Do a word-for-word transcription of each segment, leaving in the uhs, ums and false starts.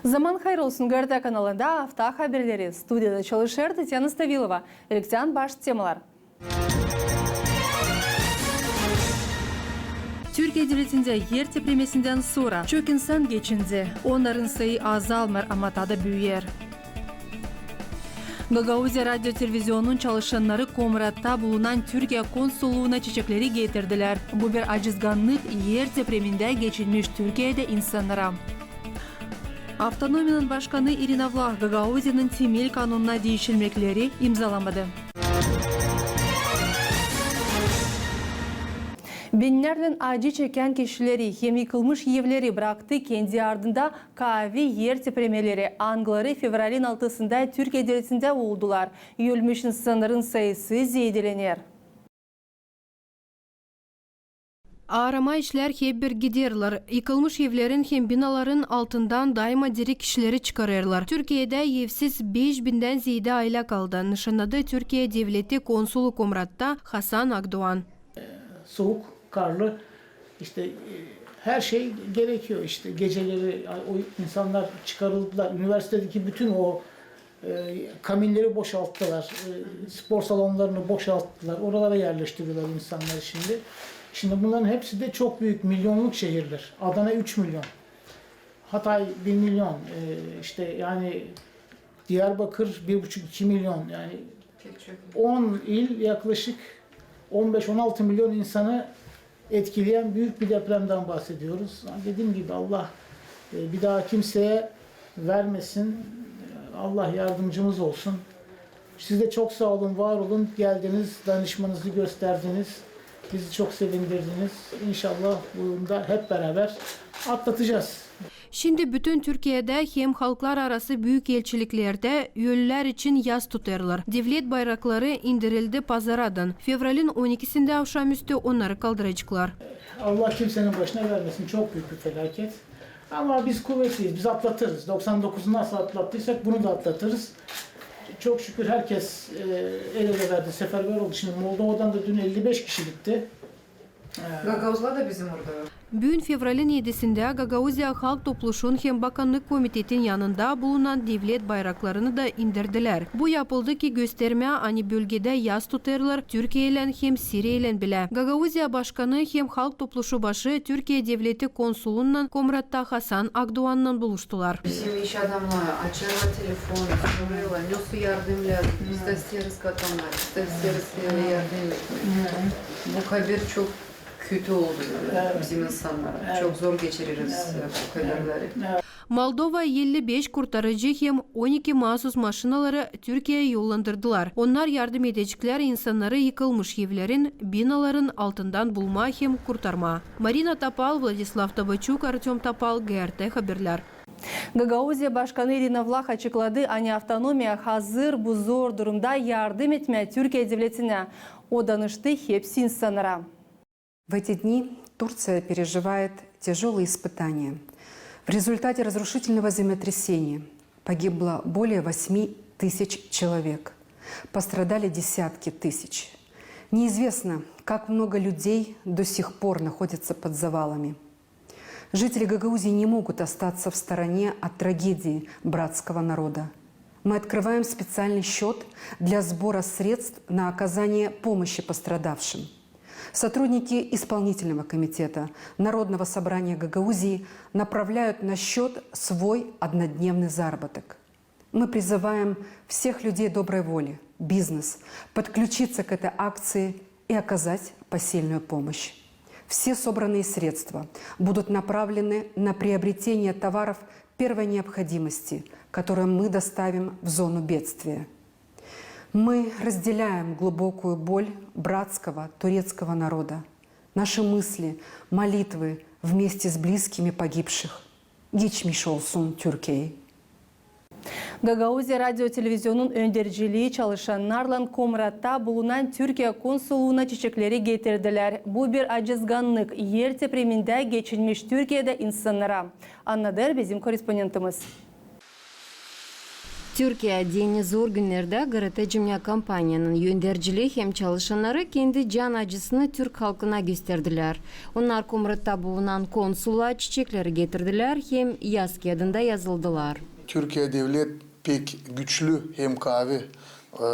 Zaman hayır olsun, GRT kanalında afta haberleri. Studiyada çalışêr Tatyana Stavilova. İlktän baş temalar. Türkiye devletindä er tepremindän sora çok insan geçindi. Onnarın sayı azalmêêr, ama taa da büüyer. Gagauziya radio-televizionunun çalışannarı Komratta bulunan Türkiye konsulluuna çiçekleri getirdilär. Bu bir acizgannık er tepremindä geçinmiş Türkiyedä insannara. Avtonomiyanın başkanı İrina Vlah Gagauziyanın temel kanununa diişilmekleri imzalamadı. Binnärlän acı çekän kişileri hem yıkılmış evleri braktı kendi ardında kaavi er tepremeleri, angıları fevralin altısında Türkiye devletindä oldular. Ölmüş insannarın sayısı zeedelener. Arama işlär hep bir giderlär. Yıkılmış evlerin hem binaların altından daima diri kişileri çıkarêrlar. Türkiyedä evsiz beş bindän zeedä aylä kaldı, nışannadı Türkiye devleti konsulu Komratta Hasan Akdoğan. Soğuk, karlı, işte, e, her şey gerekiyor. İşte geceleri o insanlar çıkarıldılar. Üniversitedeki bütün o E, kaminleri boşalttılar, e, spor salonlarını boşalttılar. Oralara yerleştiriyorlar insanları şimdi. Şimdi bunların hepsi de çok büyük, milyonluk şehirler. Adana üç milyon, Hatay bir milyon, e, işte yani Diyarbakır bir buçuk, iki milyon, yani on il yaklaşık on beş, on altı milyon insanı etkileyen büyük bir depremden bahsediyoruz. Dediğim gibi Allah, e, bir daha kimseye vermesin. Allah yardımcımız olsun. Siz de çok sağ olun, var olun. Geldiniz, danışmanızı gösterdiniz. Bizi çok sevindirdiniz. İnşallah bunu da hep beraber atlatacağız. Şindi bütün Türkiyedä hem halklararası büük elçiliklerdä ölülär için yas tutêrlar. Devlet bayrakları indirildi pazaradan. Fevralin on ikisindä avşamüstü onnarı kaldıraceklar. Allah kimsenin başına vermesin. Çok büyük bir felaket. Ama biz kuvvetliyiz. Biz atlatırız. Doksan dokuzu nasıl atlattıysak bunu da atlatırız. Çok şükür herkes, e, el ele verdi, seferber oldu. Şimdi Moldova'dan da dün elli beş kişi gitti. Gagauzlar da bizim orada. Büün, fevralin edisindä, Gagauziya Halk Topluşun hem Bakannık komitetin yanında bulunan devlet bayraklarını da indirdilär. Bu yapıldı ki göstermää, ani bölgedä yas tutêrlar Türkiyeylän hem Siriyeylän bilä. Gagauziya başkanı hem Halk Topluşu başı Türkiye devleti konsulunnan Komratta Hasan Akdoğannan buluştular. Bizim iş adamları açêrlar telefon, sorêrlar, nasıl yardım lääzım, biz da isteeriz katılmaa, biz da isteeriz, e, yardım etmää. Bu haber çok kötü oldu bizim insannara. Çok zor geçireriz, e, bu haberleri. Moldova elli beş kurtarıcı hem on iki maasus maşinaları Türkiyeyä yollandırdılar. Onnar yardım edeceklär insannarı yıkılmış evlerin, binaların altından bulmaa hem kurtarmaa. Marina Topal, Vladislav Tabaçuk, Artöm Topal, GRT Haberlär. Gagauziya başkanı İrina Vlah açıkladı, ani avtonomiya hazır bu zor durumda yardım etmää Türkiye devletinä. O danıştı hepsi insannara. В эти дни Турция переживает тяжёлые испытания. В результате разрушительного землетрясения погибло более восьми тысяч человек. Пострадали десятки тысяч. Неизвестно, как много людей до сих пор находятся под завалами. Жители Гагаузии не могут остаться в стороне от трагедии братского народа. Мы открываем специальный счёт для сбора средств на оказание помощи пострадавшим. Сотрудники Исполнительного комитета Народного собрания Гагаузии направляют на счёт свой однодневный заработок. Мы призываем всех людей доброй воли, бизнес, подключиться к этой акции и оказать посильную помощь. Все собранные средства будут направлены на приобретение товаров первой необходимости, которые мы доставим в зону бедствия. Мы разделяем глубокую боль братского турецкого народа. Наши мысли, молитвы вместе с близкими погибших. Geçmiş olsun Türkiye. Gagauziya radio-televizionun öndercilii çalışannarlan Komratta bulunan Türkiye konsulluuna çiçekleri getirdilär. Bu bir acizgannık er tepremindä geçinmiş Türkiyedä insannara, annadêr bizim korrespondentimiz. Türkiye deyni zor günnerdä GRT Cümlä kompaniyanın öndercilii hem çalışannarı kendi can acısını türk halkına gösterdilär. Onnar Komratta bulunan konsullaa çiçekleri getirdilär hem yaz kiyadında yazıldılar. Türkiye devlet pek güçlü hem kaavi. Ee,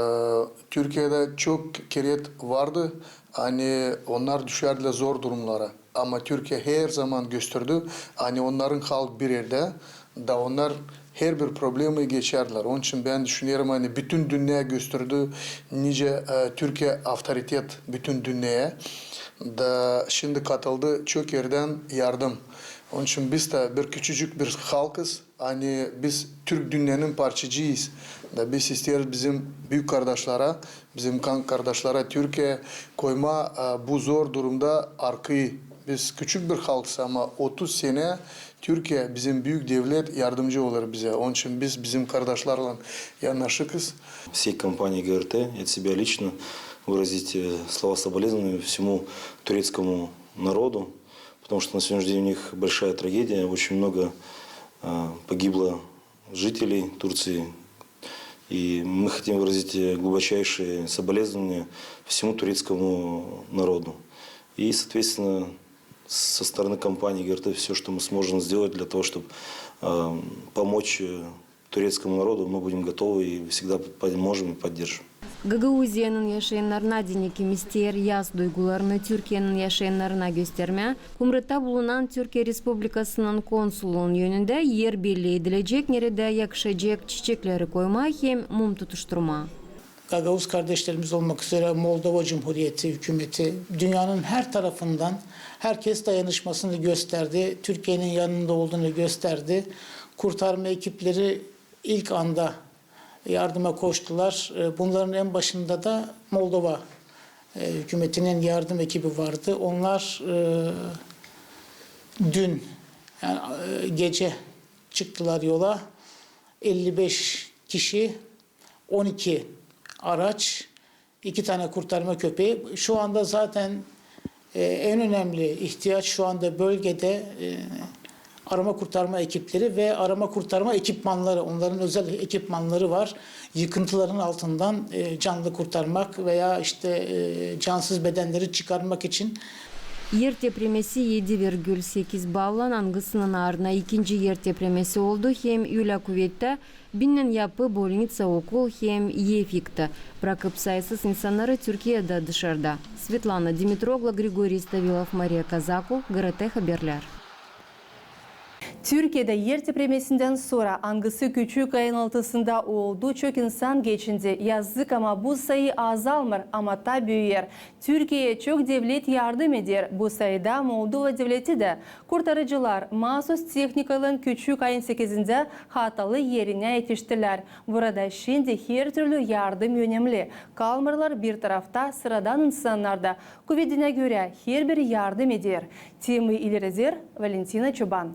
Türkiyedä çok keret vardı, ani onnar düşärdilär zor durumnara. Ama Türkiye herzaman gösterdi, ani onnarın halk bir erdä, da onnar herbir problemayı geçärdilär. Onun için bän düşünerim, ani bütün dünnä gösterdi, nicä, e, Türkiye avtoritet bütün dünneyä. Da şindi katıldı çok erdän yardım. Onun için biz dä bir küçücük bir halkız. Ani biz türk dünnenin parçacııyız. Da biz isteeriz bizim büük kardaşlara, bizim kan kardaşlara Türkiye koymaa, e, bu zor durumda arkayı. Biz küçük bir halkız, ama otuz senä Türkiye bizim büük devlet yardımcı olêr bizä. Onun için biz bizim kardaşlarlan yanaşıkız. Всей компании ГРТ, от себя лично, выразить, э, слова соболезнования всему турецкому народу, потому что на сегодняшний день у них большая трагедия, очень много, э, погибло жителей Турции. И мы хотим выразить, э, глубочайшие соболезнования всему турецкому народу. И, соответственно, со стороны компании ГРТ всё, что мы сможем сделать для того, чтобы, э, помочь, э, турецкому народу, мы будем готовы и всегда поможем и поддержим. Gagauziyanın yaşayannarına deyni kim isteer yaz duygularını Türkiyenin yaşayannarına göstermää, Komratta bulunan Türkiye Respublikasının konsulluunun önündä er belli edilecek, neredä yakışacek çiçekleri koymaa hem mum tutuşturmaa. Gagauz kardeşlerimiz olmak üzere Moldova Cumhuriyeti hükümeti dünyanın her tarafından herkes dayanışmasını gösterdi, Türkiye'nin yanında olduğunu gösterdi. Kurtarma ekipleri ilk anda yardıma koştular. E, bunların en başında da Moldova, e, hükümetinin yardım ekibi vardı. Onlar, e, dün, yani, e, gece çıktılar yola. Elli beş kişi, on iki araç, iki tane kurtarma köpeği. Şu anda zaten, e, en önemli ihtiyaç şu anda bölgede, e, arama kurtarma ekipleri ve arama kurtarma ekipmanları, onların özel ekipmanları var. Yıkıntıların altından, e, canlı kurtarmak veya işte, e, cansız bedenleri çıkarmak için. Er tepremesi edi virgül sekiz ballan, angısının ardına ikinci er tepremesi oldu hem ölä kuvettä binnän yapı, bolnitsa, okul hem ev yıktı, brakıp sayısız insannarı Türkiyedä dışarıda. Svetlana Dimitroglu, Grigoriy Stavilov, Mariya Kazaku, GRT Haberlär. Türkiyedä er tepremesindän sora, angısı küçük ayın altısında oldu, çok insan geçindi. Yazık, ama bu sayı azalmêêr, ama ta büüyer. Türkiye çok devlet yardım eder, bu sayıda Moldova devleti dä. Kurtarıcılar maasuz tehnikaylan küçük ayın sekizindä hatalı erinä etiştilär. Burada şindi hertürlü yardım önemli. Kalmêêrlar bir tarafta sıradan insannar da. Kuvedinä görä, herbiri yardım eder. Teemi ilereder Valentina Çoban.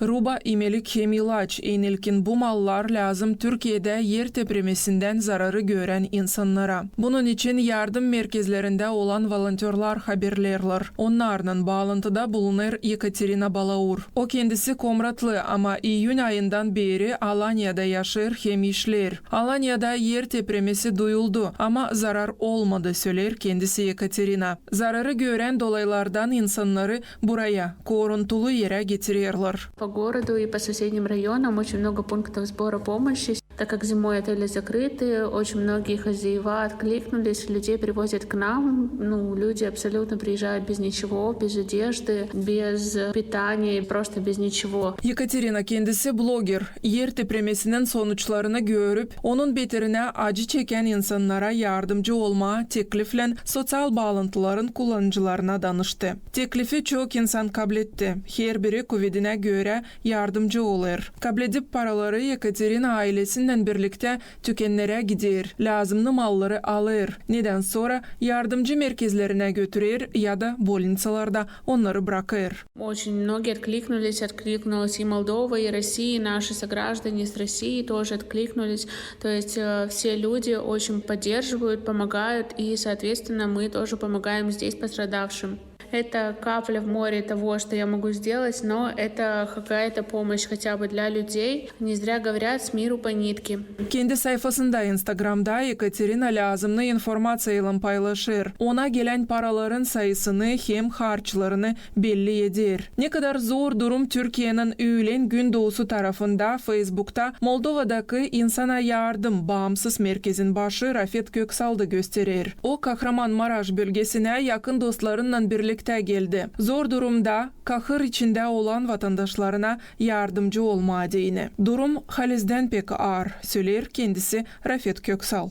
Ruba, imelik hem ilaç. En ilkin bu mallar lääzım Türkiyedä er tepremesindän zararı görän insannara. Bunun için yardım merkezlerindä olan volontörlar haberleerlär. Onnarlan baalantıda bulunêr Yekaterina Balaur. O kendisi komratlı, ama iyün ayından beeri Alaniyada yaşêêr hem işleer. Alaniyada er tepremesi duyuldu, ama zarar olmadı, söleer kendisi Yekaterina. Zararı görän dolaylardan insannarı buraya, koruntulu erä getirerlär. По городу и по соседним районам очень много пунктов сбора помощи. Так как зимой отели закрыты, очень многие хозяева откликнулись, людей привозят к нам. Ну, люди абсолютно приезжают без ничего, без одежды, без питания, просто без ничего. Yekaterina kendisi bloger. Er tepremesinin sonuçlarını görüp, onun beterinä acı çekän insannara yardımcı olmaa tekliflän soţial baalantıların kullanıcılarına danıştı. Teklifi çok insan kabletti. Herbiri kuvedinä görä yardımcı olêr. Kabledip paraları, Yekaterina aylesinnän birliktä tükennerä gider, lääzımnı malları alêr, nedän sora yardımcı merkezlerinä götürer ya da bolnitsalarda onnarı brakêr. Очень многие откликнулись, откликнулась и Молдова, и Россия, и наши сограждане с России тоже откликнулись. То есть, э, все люди очень поддерживают, помогают, и, соответственно, мы тоже помогаем здесь пострадавшим. Это капля в море того, что я могу сделать, но это какая-то помощь хотя бы для людей. Не зря говорят: с миру по нитке. Kendi sayfasında Instagramda Ekaterina lääzımnı informaţiyaylan paylaşêr. Ona gelän paraların sayısını hem harçlarını belli eder. Ne kadar zor durum Türkiyenin üülen gündoosu tarafında Feysbukta Moldovadakı insana yardım baamsız merkezin başı Rafet Köksal da gösterer. O, Kahramanmaraş bölgesinä yakın dostlarınnan birliktä geldi. Zor durumda, kahır içindä olan vatandaşlarına yardımcı olmaa deyni. Durum halizdän pek aar, söleer kendisi Rafet Köksal.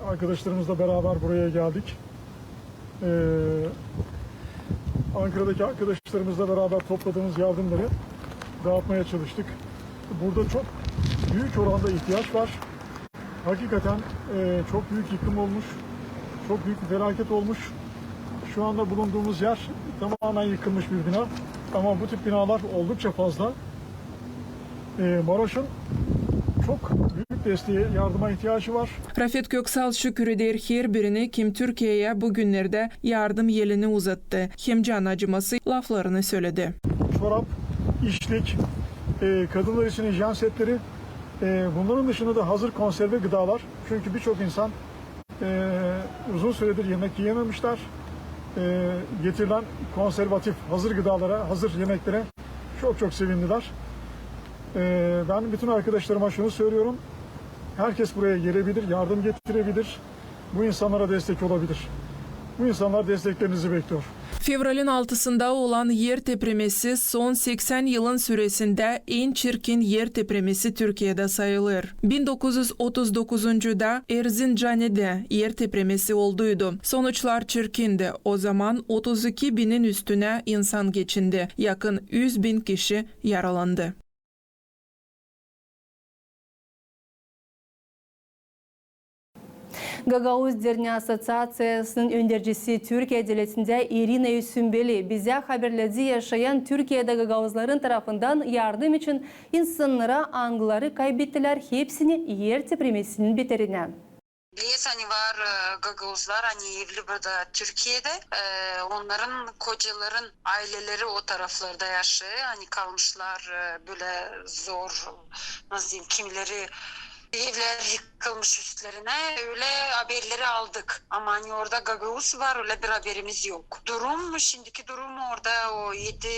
Arkadaşlarımızla beraber buraya geldik. Ee, Ankara'daki arkadaşlarımızla beraber topladığımız yardımları dağıtmaya çalıştık. Burada çok büyük oranda ihtiyaç var. Hakikaten, e, çok büyük yıkım olmuş, çok büyük bir felaket olmuş. Şu anda bulunduğumuz yer tamamen yıkılmış bir bina. Ama bu tip binalar oldukça fazla. E, Maraş'ın çok büyük desteğe, yardıma ihtiyacı var. Rafet Köksal şükür eder herbirine, kim Türkiyeyä bu günnerdä yardım elini uzattı, hem can acıması laflarını söledi. Çorap, içlik, e, kadınlar için hijyen setleri, e, bunların dışında da hazır konserve gıdalar. Çünkü birçok insan, e, uzun süredir yemek yiyememişler. E, getirilen konservatif hazır gıdalara, hazır yemeklere çok çok sevindiler. E, ben bütün arkadaşlarıma şunu söylüyorum. Herkes buraya gelebilir, yardım getirebilir. Bu insanlara destek olabilir. Bu insanlar desteklerinizi bekliyor. Fevralin altısında olan er tepremesi son seksän yılın süresindä en çirkin er tepremesi Türkiyedä sayılêr. Bin dokuz üz otuz dokuzuncuda Erzincanedä er tepremesi olduydu. Sonuçlar çirkindi. O zaman otuz iki binin üstünä insan geçindi, yakın üz bin kişi yaralandı. Gagauz dernää asosiaţiyasının öndercisi Türkiye devletindä İrina Üsümbeli bizä haberledi yaşayan Türkiyedä gagauzların tarafından yardım için insannara, angıları kaybettilär hepsini er tepremesinin beterinä. Bilersiniz, var, e, gagauzlar, ani evli burada Türkiyedä. E, onnarın kocaların ayleleri o taraflarda yaşêêr. Ani kalmışlar, e, bölä zor, nasıl deyim, kimileri evleri yıkılmış üstlerinä. Ölä haberleri aldık. Ama ani orada gagauz var, ölä bir haberimiz yok. Durum, şindiki durum orada o edi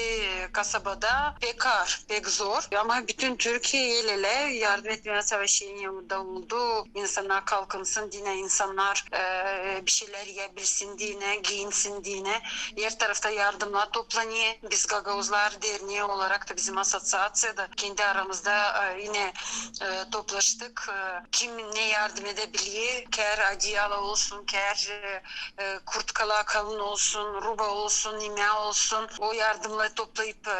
kasabada pek aar, pek zor. Ama bütün Türkiye el elä yardım etmää savaşêr, ne orada oldu. İnsannar kalkınsın deyni, insannar, e, bir şeylär iyebilsin deyni, giinsin deyni. Er tarafta yardımnar toplanêr. Biz gagauzlar dernää olarak da bizim asosiaţiyada kendi aramızda, e, yine, e, toplaştık. E, kim ne yardım edebiler, kär adiyala olsun, kär, e, e, kurtkalar kalın olsun, ruba olsun, imää olsun. O yardımnarı toplayıp, e,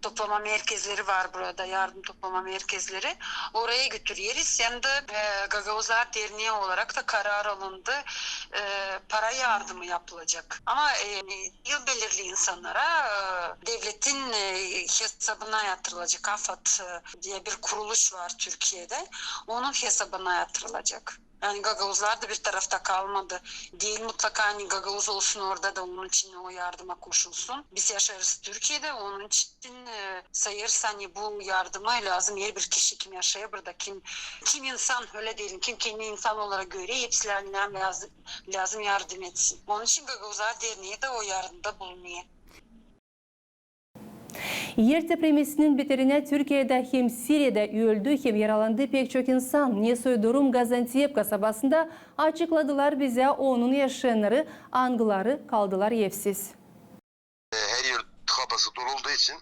toplama merkezleri var burada, yardım toplama merkezleri. Oraya götüreriz. Hem dä, e, Gagauzlar dernää olarak da karar alındı. E, para yardımı yapılacak. Ama, e, diil belirli insannara, e, devletin, e, hesabına yatırılacak. AFAD, e, diye bir kuruluş var Türkiye'de. Onun hesabına yatırılacak. Yani gagauzlar da bir tarafta kalmadı. Diil mutlaka, ani gagauz olsun orada da onun için o yardıma koşulsun. Biz yaşêêrız Türkiye'de, onun için, e, sayêrız, ani bu yardımı lääzım herbir kişi, kim yaşêêr burada, kim, kim insan, ölä deyelim, kim kendini insan olarak görer, hepsi lääzım, lääzım yardım etsin. Onun için Gagauzlar dernää dä o yardımda bulunêr. Er tepremesinin beterinä Türkiye'dä hem Siriyada öldü hem yaralandı pek çok insan. Nesoy durum Gaziantep kasabasında, açıkladılar bizä onun yaşayannarı, angıları kaldılar evsiz. Her yer tıka basa dolu olduğu için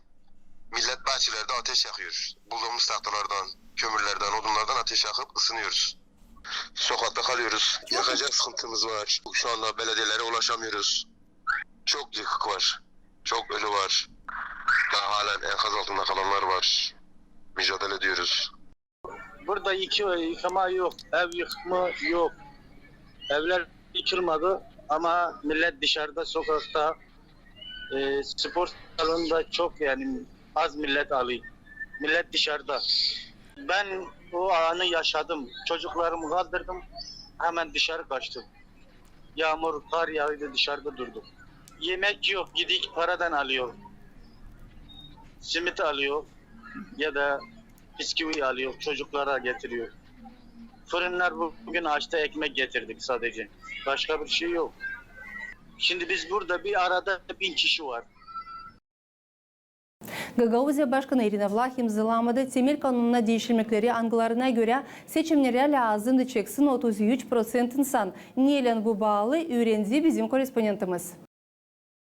millet bahçelerde ateş yakıyor. Bulduğumuz tahtalardan, kömürlerden, odunlardan ateş yakıp ısınıyoruz. Sokakta kalıyoruz. Yakacak sıkıntımız var. Şu anda belediyelere ulaşamıyoruz. Çok yıkık var. Çok ölü var. Daha halen enkaz altında kalanlar var. Mücadele ediyoruz. Burada yıkı-, yıkama yok, ev yıkımı yok. Evler yıkılmadı ama millet dışarıda, sokakta, e, spor salonunda çok, yani, az millet alıyor. Millet dışarıda. Ben o anı yaşadım. Çocuklarımı kaldırdım, hemen dışarı kaçtım. Yağmur, kar yağıyordu, dışarıda durduk. Yemek yok, gidik paradan alıyor. Simit alıyor ya da bisküvi alıyor, çocuklara getiriyor. Fırınlar bugün açtı, ekmek getirdik sadece. Başka bir şey yok. Şimdi biz burada bir arada bin kişi var. Gagauziya başkanı İrina Vlah imzalamadı temel kanununa diişilmekleri, angılarına görä seçimnerä lääzımdı çeksin otuz üç proţent insan. Neylän bu baalı, üürendi bizim korrespondentimiz.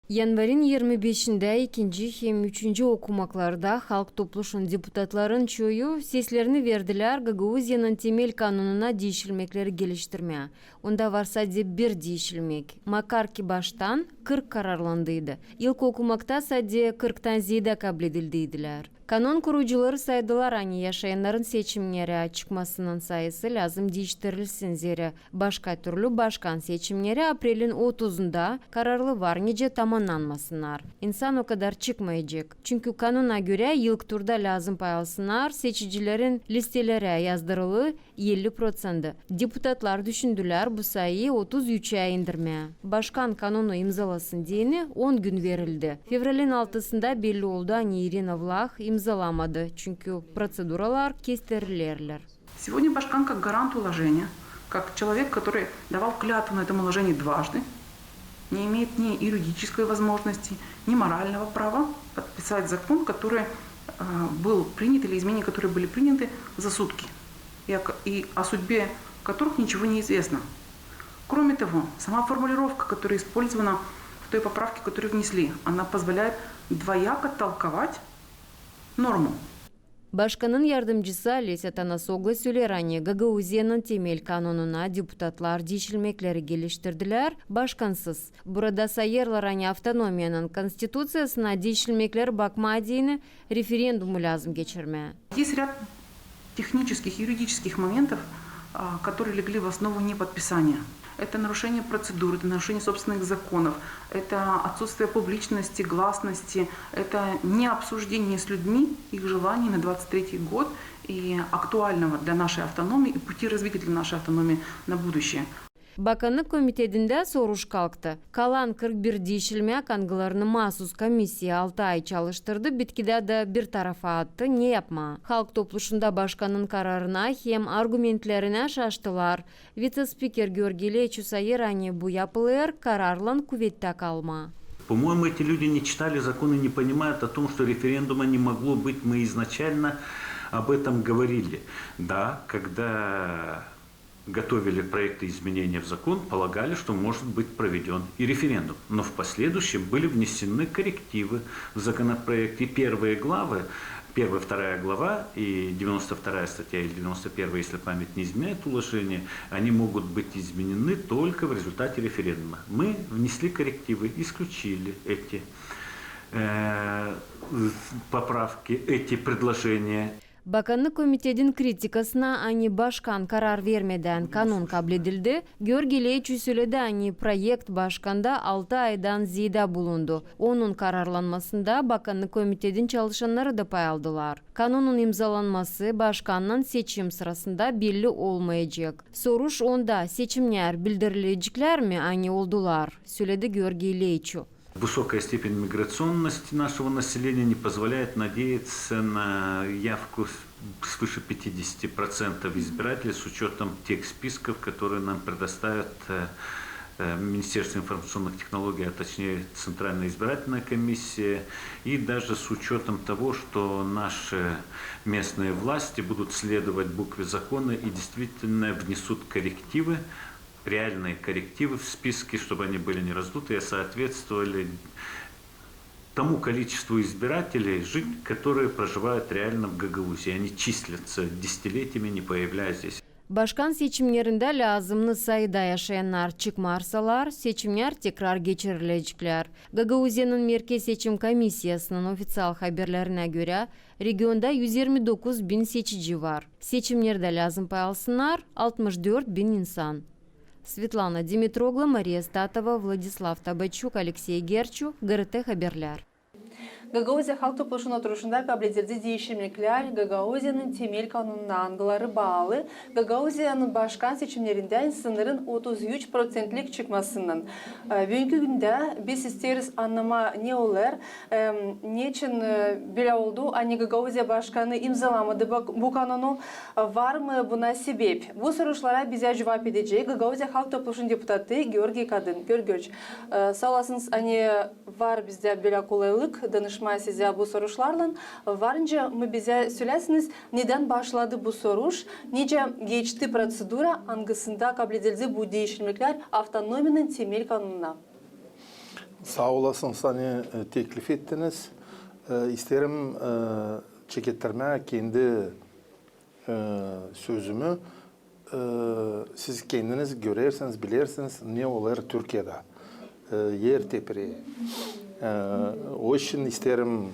Yanvarın irmi beşindä ikinci hem üçüncü okumaklarda Halk Topluşun deputatların çoyu seslerini verdilär Gagauziyanın temel kanununa diişilmekleri geliştirmää. Onda var sade bir diişilmek. Makar ki baştan kırk kararlandıydı, ilk okumakta sade kırktan zeedä kabledildiydilär. Kanon kurucuları saydılar, ani yaşayannarın seçimnerä çıkmasının sayısı lääzım diiştirilsin, zerä başka türlü başkan seçimneri aprelin otuzunda kararlı var nicä tamannanmasınnar. İnsan o kadar çıkmayacek. Çünkü kanuna görä ilk turda lääzım payalsınnar seçicilerin listelerä yazdırılı elli proţenti. Deputatlar düşündülär bu sayıyı otuz üçä indirmää. Başkan kanunu imzalasın deyni on gün verildi. Fevralin altısında belli oldu, ani İrina Vlah imzalamadı, çünkü proţeduralar kestirilerlär. Сегодня Башкан как гарант уложения, как человек, который давал клятву на этом уложении дважды, не имеет ни юридической возможности, ни морального права подписать закон, который, э, был принят, или изменения, которые были приняты за сутки, и о ко-, и о судьбе которых ничего не известно. Кроме того, сама формулировка, которая использована в той поправке, которую внесли, она позволяет двояко толковать норму. Başkanın yardımcısı Olesya Tanasoglu söleer, ani Gagauziyanın temel kanununa deputatlar diişilmekleri geliştirdilär başkansız. Burada sayêrlar, ani avtonomiyanın konstituţiyasına diişilmekleri bakmaa deyni referendumu lääzım geçirmää. Есть ряд технических, юридических моментов, а, которые легли в основу неподписания. Это нарушение процедур, это нарушение собственных законов, это отсутствие публичности, гласности, это не обсуждение с людьми их желаний на двадцать третий год и актуального для нашей автономии и пути развития для нашей автономии на будущее. Bakannık komitetindä soruş kalktı. Kalan kırk bir diişilmäk, angılarını maasuz komissiya altı ay çalıştırdı, bitkidä dä bir tarafa attı. Ne yapmaa? Halk Topluşunda başkanın kararına hem argumentlerinä şaştılar. Vitse-spiker Georgiy Leçu sayêr, ani bu yapılêr kararlan kuvettä kalmaa. По-моему, эти люди не читали закон и не понимают о том, что референдума не могло быть. Мы изначально об этом говорили. Да, когда готовили проекты изменения в закон, полагали, что может быть проведён и референдум. Но в последующем были внесены коррективы в законопроект, и первые главы, первая, вторая глава и девяносто вторая статья или девяносто первая, если память не изменяет, уложение, они могут быть изменены только в результате референдума. Мы внесли коррективы, исключили эти, э, поправки, эти предложения. Bakannık komitetinin kritikasına, ani başkan karar vermedän kanun kabledildi, Georgiy Leçu söledi, ani proekt başkanda altı aydan zeedä bulundu. Onun kararlanmasında bakannık komitetinin çalışannarı da pay aldılar. Kanunun imzalanması başkannan seçim sırasında belli olmayacek. Soruş onda: seçimnär bildirileceklär mi, ani oldular? Söledi Georgiy Leçu. Высокая степень миграционности нашего населения не позволяет надеяться на явку с-, свыше пятидесяти процентов избирателей с учётом тех списков, которые нам предоставят, э, э, Министерство информационных технологий, а точнее Центральная избирательная комиссия, и даже с учётом того, что наши местные власти будут следовать букве закона и действительно внесут коррективы, реальные коррективы в списки, чтобы они были не раздутые, а соответствовали тому количеству избирателей, жить, которые проживают реально в Гагаузии. Они числятся десятилетиями, не появляясь здесь. Başkan seçimnerindä lääzımnı sayıda yaşayannar çıkmarsalar, seçimnär tekrar geçirileceklär. Gagauziyanın Merkez seçim komissiyasının ofiţial haberlerinä görä, regionda üz irmi dokuz bin seçici var. Seçimnerdä lääzım pay alsınnar altmış dört bin insan. Svetlana Dimitroglu, Mariya Statova, Vladislav Tabaçuk, Aleksey Gerçu, GRT Haberlär. Gagauziya Halk Topluşunun oturuşunda kabledildi diişilmeklär Gagauziyanın temel kanununa, angıları baalı Gagauziyanın başkan seçimnerindän sınırın otuz üç proţentlik çıkmasınnan. E, büünkü gündä biz isteeriz annamaa, ne olêr, e, neçin, e, bölä oldu, ani Gagauziya başkanı imzalamadı bu, bu kanunu, e, var mı buna sebep? Bu soruşlara bizä cuvap edecek Gagauziya Halk Topluşunun deputatı Georgiy Kadın. Georgiy Georgiç, e, saa olasınız, ani var bizdä bölä kolaylık danışmaa sizä bu soruşlarlan. Var nicä mı bizä söläsiniz, nedän başladı bu soruş, nicä geçti proţedura, angısında kabledildi bu diişilmeklär avtonomiyanın temel kanununa? Saa olasınız, ani, e, teklif ettiniz. E, isteerim, e, çekettirmää kendi, e, sözümü. E, siz kendiniz görersiniz, bilersiniz, ne olêr Türkiyedä. E, er tepereyi. E, o için isteerim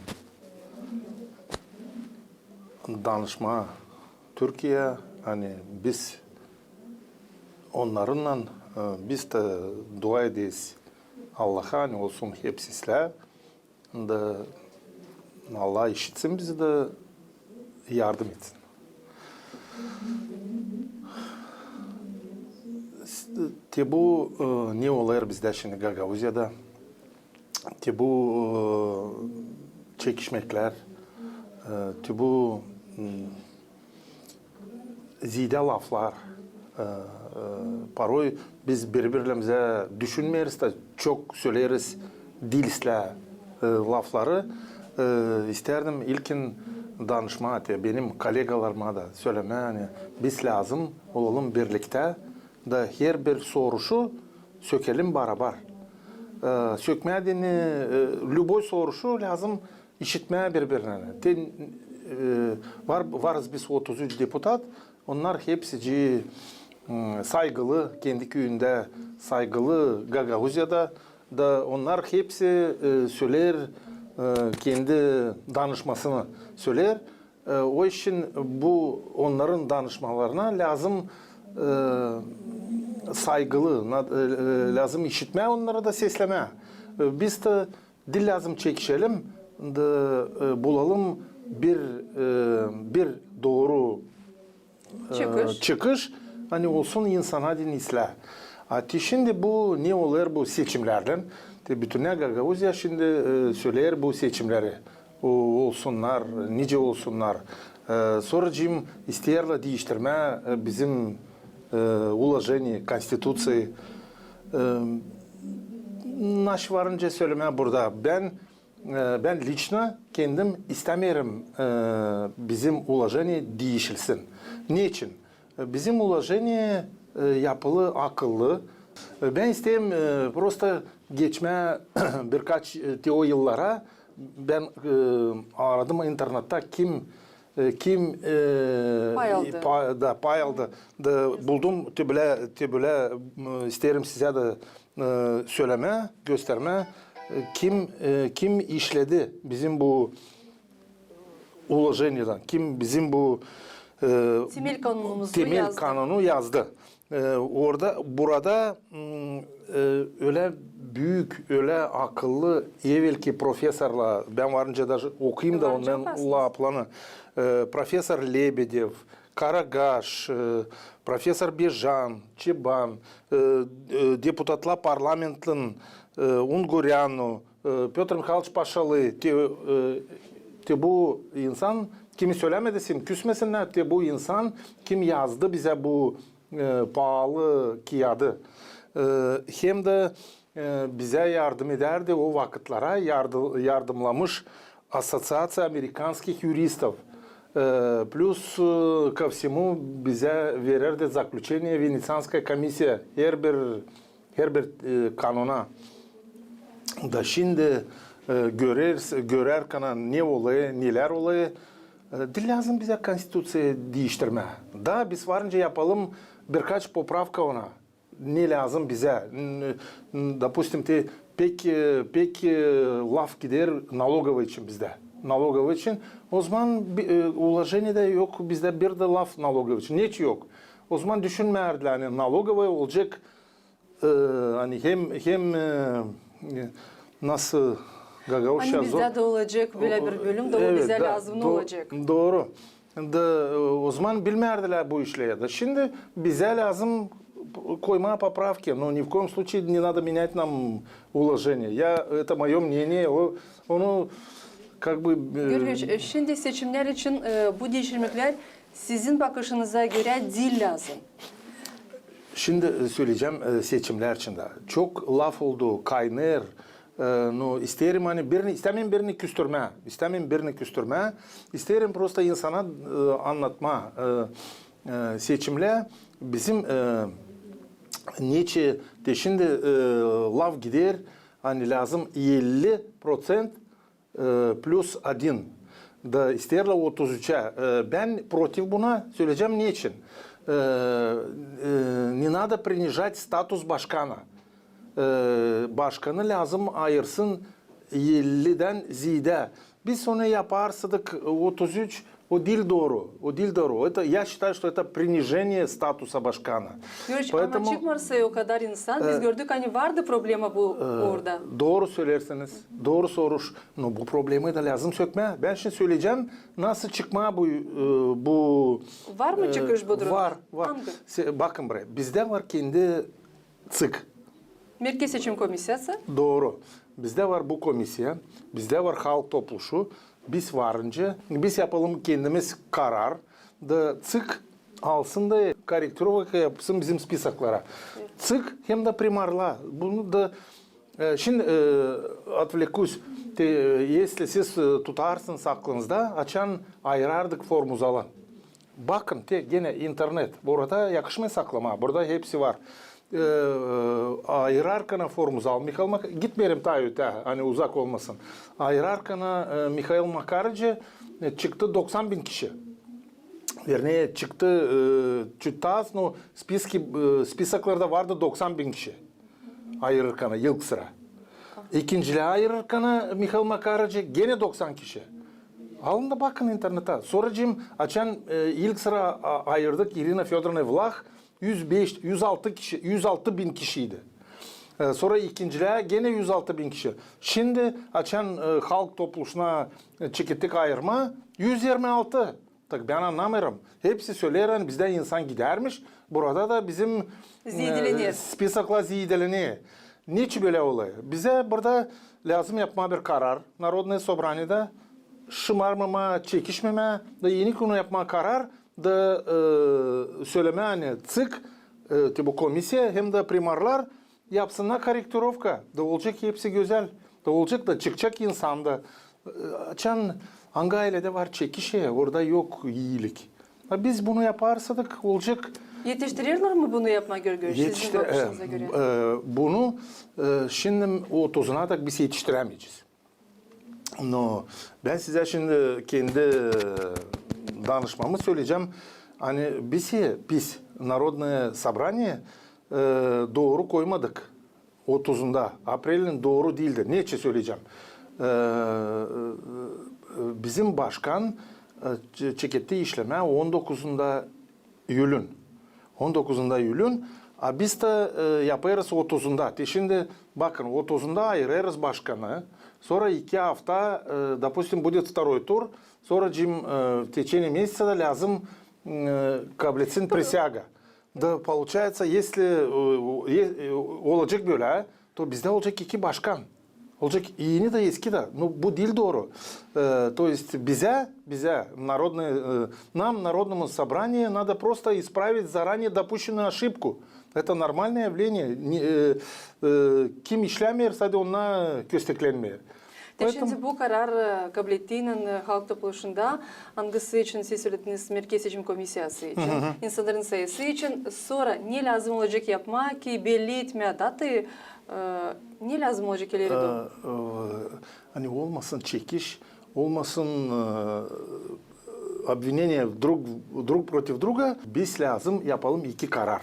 danışmaa Türkiyeyä, ani biz onnarınnan, e, biz dä dua ederiz Allaha, ani olsun hepsi islää. Da Allah işitsin bizi da yardım etsin. Te bu, e, ne olêr bizdä şindi Gagauziyada, te bu, e, çekişmeklär, e, te bu, m, ziidä laflar. E, e, poroy biz biri-birimizi düşünmeeriz da çok söleeriz diil islää, e, lafları. E, istärdim ilkin danışmaa, te benim kollegalarıma da sölemää, ani biz lääzım olalım birliktä da herbir soruşu sökelim barabar. E, sökmää deyni, e, lüboy soruşu lääzım işitmää biri-birini. Te, e, var, varız biz otuz üç deputat, onnar hepsicii, m, saygılı, kendi küüyündä saygılı Gagauziyada, da onnar hepsi, e, söleer, e, kendi danışmasını söleer. E, o için bu onnarın danışmalarına lääzım, e, saygılı, na-, e, e, lääzım işitmää onnarı da seslemää. E, biz dä diil lääzım çekişelim da, e, bulalım bir, e, bir dooru, e, çıkış, ani olsun insana deyni islää. A te şindi bu ne olêr bu seçimnerdän? Te bütünnä Gagauziya şindi, e, söleer bu seçimneri. O, olsunnar, nicä olsunnar. E, sora deyim, isteerlär diiştirmää, e, bizim, e, uloženiye, konstituţiyayı. E, naşı varınca sölemää burada. Bän, e, bän liçno kendim istämeerim, e, bizim uloženiye diişilsin. Neçin? E, bizim uloženiye, e, yapılı akıllı. E, bän isteerim, e, prosto geçmää birkaç, e, te o yıllara, bän, e, aradım internettä kim, e, kim, e, pay aldı. Pa-, da, pay aldı. Da buldum, te bölä, te bölä, m, isteerim sizä dä, e, sölemää, göstermää, e, kim, e, kim işledi bizim bu uloženiyedan, kim bizim bu, e, temel kanunumuzu temel yazdı. Kanunu yazdı. E, orada, burada, m, e, ölä büük, ölä akıllı evelki profesorlar, bän varınca da okuyum da ondan laflarını, e, profesor Lebedev, Karagaş, e, profesor Bejan, Çeban, e, e, deputatlar parlamentin, e, Ungureanu, e, Pötr Mihayloviç Paşalı, te, e, te bu insan, kimi sölämedim, küsmesinnär, te bu insan, kim yazdı bizä bu, e, paalı kiyadı. E, hem dä, e, bizä yardım edärdi o vakıtlara, yardı-, yardımlamış Ассоциация американских юристов. E, plus, e, ко всему, bizä verärdi заключение Венецианская комиссия herbir, herbir, e, kanuna. Da şindi, e, göreriz, görärkän ne olêr, nelär olêr. E, diil lääzım bizä konstituţiyayı diiştirmää. Da biz varınca yapalım birkaç popravka ona. Ne lääzım bizä? N-, n-, допустим, te pek, e, pek, e, laf gider nalogovıy için bizdä. Nalogovıy için. Ozaman bi-, e, uloženiyedə yok bizdä bir dä laf nalogovıy için. Neçin yok? Ozaman düşünmerdilär, ani nalogovıy olacek, e, ani hem, hem, e, e, nasıl Gagauzça zor. Ani bizdä dä olacek bölä bir bölüm, da o bizä lääzım ne olacek? Dooru. Da, e, ozaman bilmärdilär bu işleri. Da şindi bizä lääzım koymaa поправки, но ни в коем случае не надо менять нам уложение. Я, это моё мнение, o, onu, как бы, e, Georgiy İonoviç, e, şindi seçimnär için, e, bu diişirmeklär sizin bakışınıza görä diil lääzım. Şindi, e, söleyecäm, e, seçimnär için dä. Çok laf oldu, kaynêêr. E, no, isteerim, ani birini, istämeerim birini küstürmää. İstämeerim birini küstürmää. İsteerim prosta insana, e, annatmaa. E, e, seçimlär bizim, e, neçin te şindi, e, laf gider, ani lääzım elli proţent e, plus один. Da isteerlär otuz üçä. E, bän protiv buna, söleyecäm neçin. E, e, не надо принижать статус başkana. E, başkanı lääzım ayırsın ellidän ziidä. Biz onu yaparsaydık otuz üç, o diil dooru, o diil dooru. Это, я считаю, что это принижение статуса başkana. Georgiy İonoviç, ama çıkmêêr o kadar insan. Biz gördük, ani vardı problema bu uurda. Dooru söleersiniz, dooru soruş. No, bu problemayı da lääzım sökmää. Bän şindi söleyecäm, nasıl çıkmaa bu, e, bu... Var mı çıkış bu durumda? Var, var. Angı? Bakın buraya, bizdä var kendi ЦИК. Merkez Seçim Komissiyası. Dooru. Bizdä var bu komissiya, bizdä var Halk Topluşu. Biz varınca, biz yapalım kendimiz karar, da ЦИК alsın da korektirovka yapsın bizim spisoklara. ЦИК hem dä primarlar. Bunu da, e, şindi, e, отвлекусь, te, e, если siz, e, tutarsınız aklınızda, açan ayırardık formuzalan. Bakın, te genä internet. Burada yakışmêêr saklamaa. Burada hepsi var. E, ayırarkana formuzalı Mihail Mak-, gitmeerim taa ötää, ani uzak olmasın. Ayırarkana, e, Mihail Makarıcı, e, çıktı doksan bin kişi. Вернее, çıktı, e, çüt az, no, spiski, e, spisoklarda vardı doksan bin kişi. Ayırırkana ilk sıra. İkincilää ayırırkana Mihail Makarıcı genä doksan kişi. Alın da bakın internetä. Sora, cim, açan, e, ilk sıra a-, ayırdık İrina Födorovna Vlah, üz beş, üz altı kişi, üz altı bin kişiydi. E, sora ikincilää genä üz altı bin kişi. Şindi açan, e, Halk Topluşuna, e, çekettik ayırmaa, üz irmi altı. Tak bän annamêêrım. Hepsi söleer, ani bizdä insan gidärmiş. Burada da bizim, e, spisoklar ziidelenir. Neçin bölä olêr? Bizä burada lääzım yapmaa bir karar Narodnaya sobraniyada. Şımarmamaa, çekişmemää. Da eni künü yapmaa karar. Da, e, sölemää, ani ЦИК, e, te bu komissiya hem dä primarlar yapsınnar korektirovka, da olacek hepsi gözäl. Da olacek da çıkacek insan da. E, açan angı ayledä var çekişi, orada yok iilik. A biz bunu yaparsaydık, olacek. Etiştirerlär mi bunu yapmaa, Georgiy İonoviç, sizin bakışınıza görä? E, bunu, e, şindi otuzuna da biz etiştirämeyecez. No, bän sizä şindi kendi, e, danışmamı söleyecäm. Ani biz, biz, Narodnaya sobraniye, e, dooru koymadık otuzunda. Aprelin dooru diildi. Neçin söleyecäm? E, e, bizim başkan, e, çe-, çeketti işlemää on dokuzunda iyülün. On dokuzunda iyülün, a biz dä, e, yapêrız otuzunda. Te şindi, bakın, otuzunda ayırêrız başkanı, sora iki afta, e, допустим, будет второй тур, sora, cim, e, в течение месяца da lääzım, e, kabletsin prisäga. Da, получается, если, e, e, olacek bölä, то bizdä olacek iki başkan. Olacek eni dä, eski dä. No, bu diil dooru. E, то есть bizä, bizä, народный, e, нам, Народному собранию, надо просто исправить заранее допущенную ошибку. Это нормальное явление. Kim işlämeer, sade onnar kösteklenmeer. Te şindi bu karar, e, kablettiynän, e, Halk Topluşunda, angısı için siz sölediniz, Merkez Seçim Komissiyası için, insannarın sayısı için, sora ne lääzım olacek yapmaa, ki belli etmää datayı, e, ne lääzım olacek ileri dooru? E, e, ani olmasın çekiş, olmasın, e, обвинение друг, друг против друга, biz lääzım yapalım iki karar.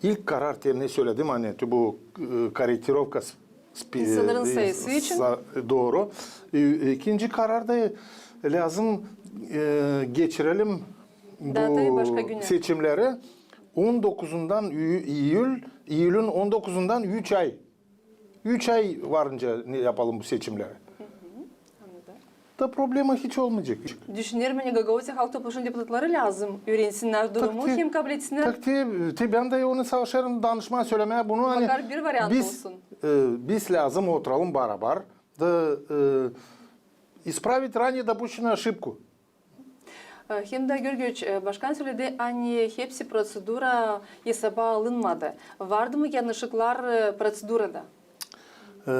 İlk karar, te ne söledim, ani te bu, e, korektirovka spi-, insannarın sayısı için. Dooru. E, ikinci karar da lääzım, e, geçirelim bu seçimleri on dokuzundan iyül, iyülün on dokuzundan üç ay. Üç ay varınca ne yapalım bu seçimleri? da problema hiç olmayacek. Düşünerim, ani Gagauziya Halk Topluşunun deputatları lääzım üürensinnär durumu hem kabul etsinnär. Tak te, te bän dä onu savaşêrım danışmaa, sölemää bunu, ani bakar bir variant olsun. E, biz lääzım oturalım barabar da, e, исправить ранее допущенную ошибку. E, hem dä Görgörç, e, başkan söledi, ani hepsi procedura esaba alınmadı. Vardı mı yanışıklar, e, procedurada? E,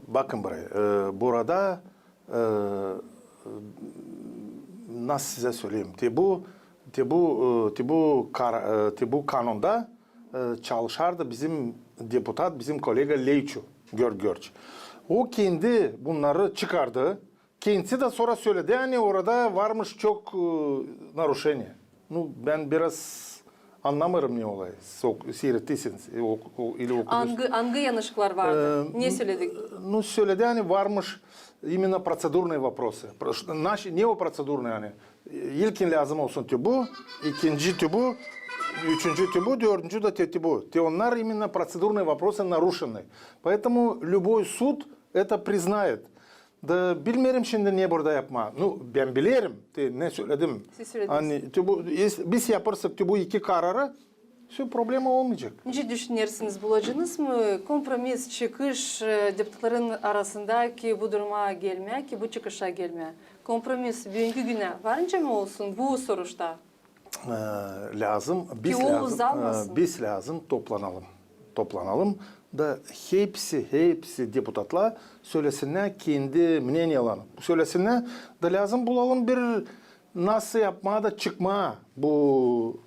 bakın burayı. E, burada, e, nasıl sizä söleyim? Te bu, te bu, e, te bu kar-, e, te bu kanunda, e, çalışardı bizim deputat, bizim kolega Leyçu Görgörç. O kendi bunnarı çıkardı. Kendisi dä sora söledi, ani orada varmış çok, e, нарушение. Nu, bän biraz annamêêrım ne olay. Sok-, siirettiyseniz, e, ok-, o-, ili okudunuz. Angı, angı yanışıklar vardı? E, ne söledi? Nu, söledi, ani varmış именно процедурные вопросы. Pro-, naş-, ne o процедурные, ani? E, ilkin lääzım olsun te bu, ikinci te bu, üçüncü te bu, dördüncü dä te, te bu. Te onnar именно процедурные вопросы нарушены. Поэтому любой суд это признает. Da bilmeerim şindi ne burada yapmaa. Nu, bän bilerim, te ne söledim. Siz sölediniz. Ani, te bu, es-, biz yapêrsak te bu iki kararı, всё, problema olmayacek. Nicä düşünersiniz, bulacınız mı kompromis, çıkış, e, deputatların arasında, ki bu duruma gelmää, ki bu çıkışa gelmää? Kompromis büünkü günä var nicä mi olsun bu soruşta? E, lääzım, biz lääzım, e, biz lääzım toplanalım. Toplanalım da hepsi, hepsi deputatlar sölesinnär kendi мнениеларын. Sölesinnär da lääzım bulalım bir nasıl yapmaa da çıkmaa bu,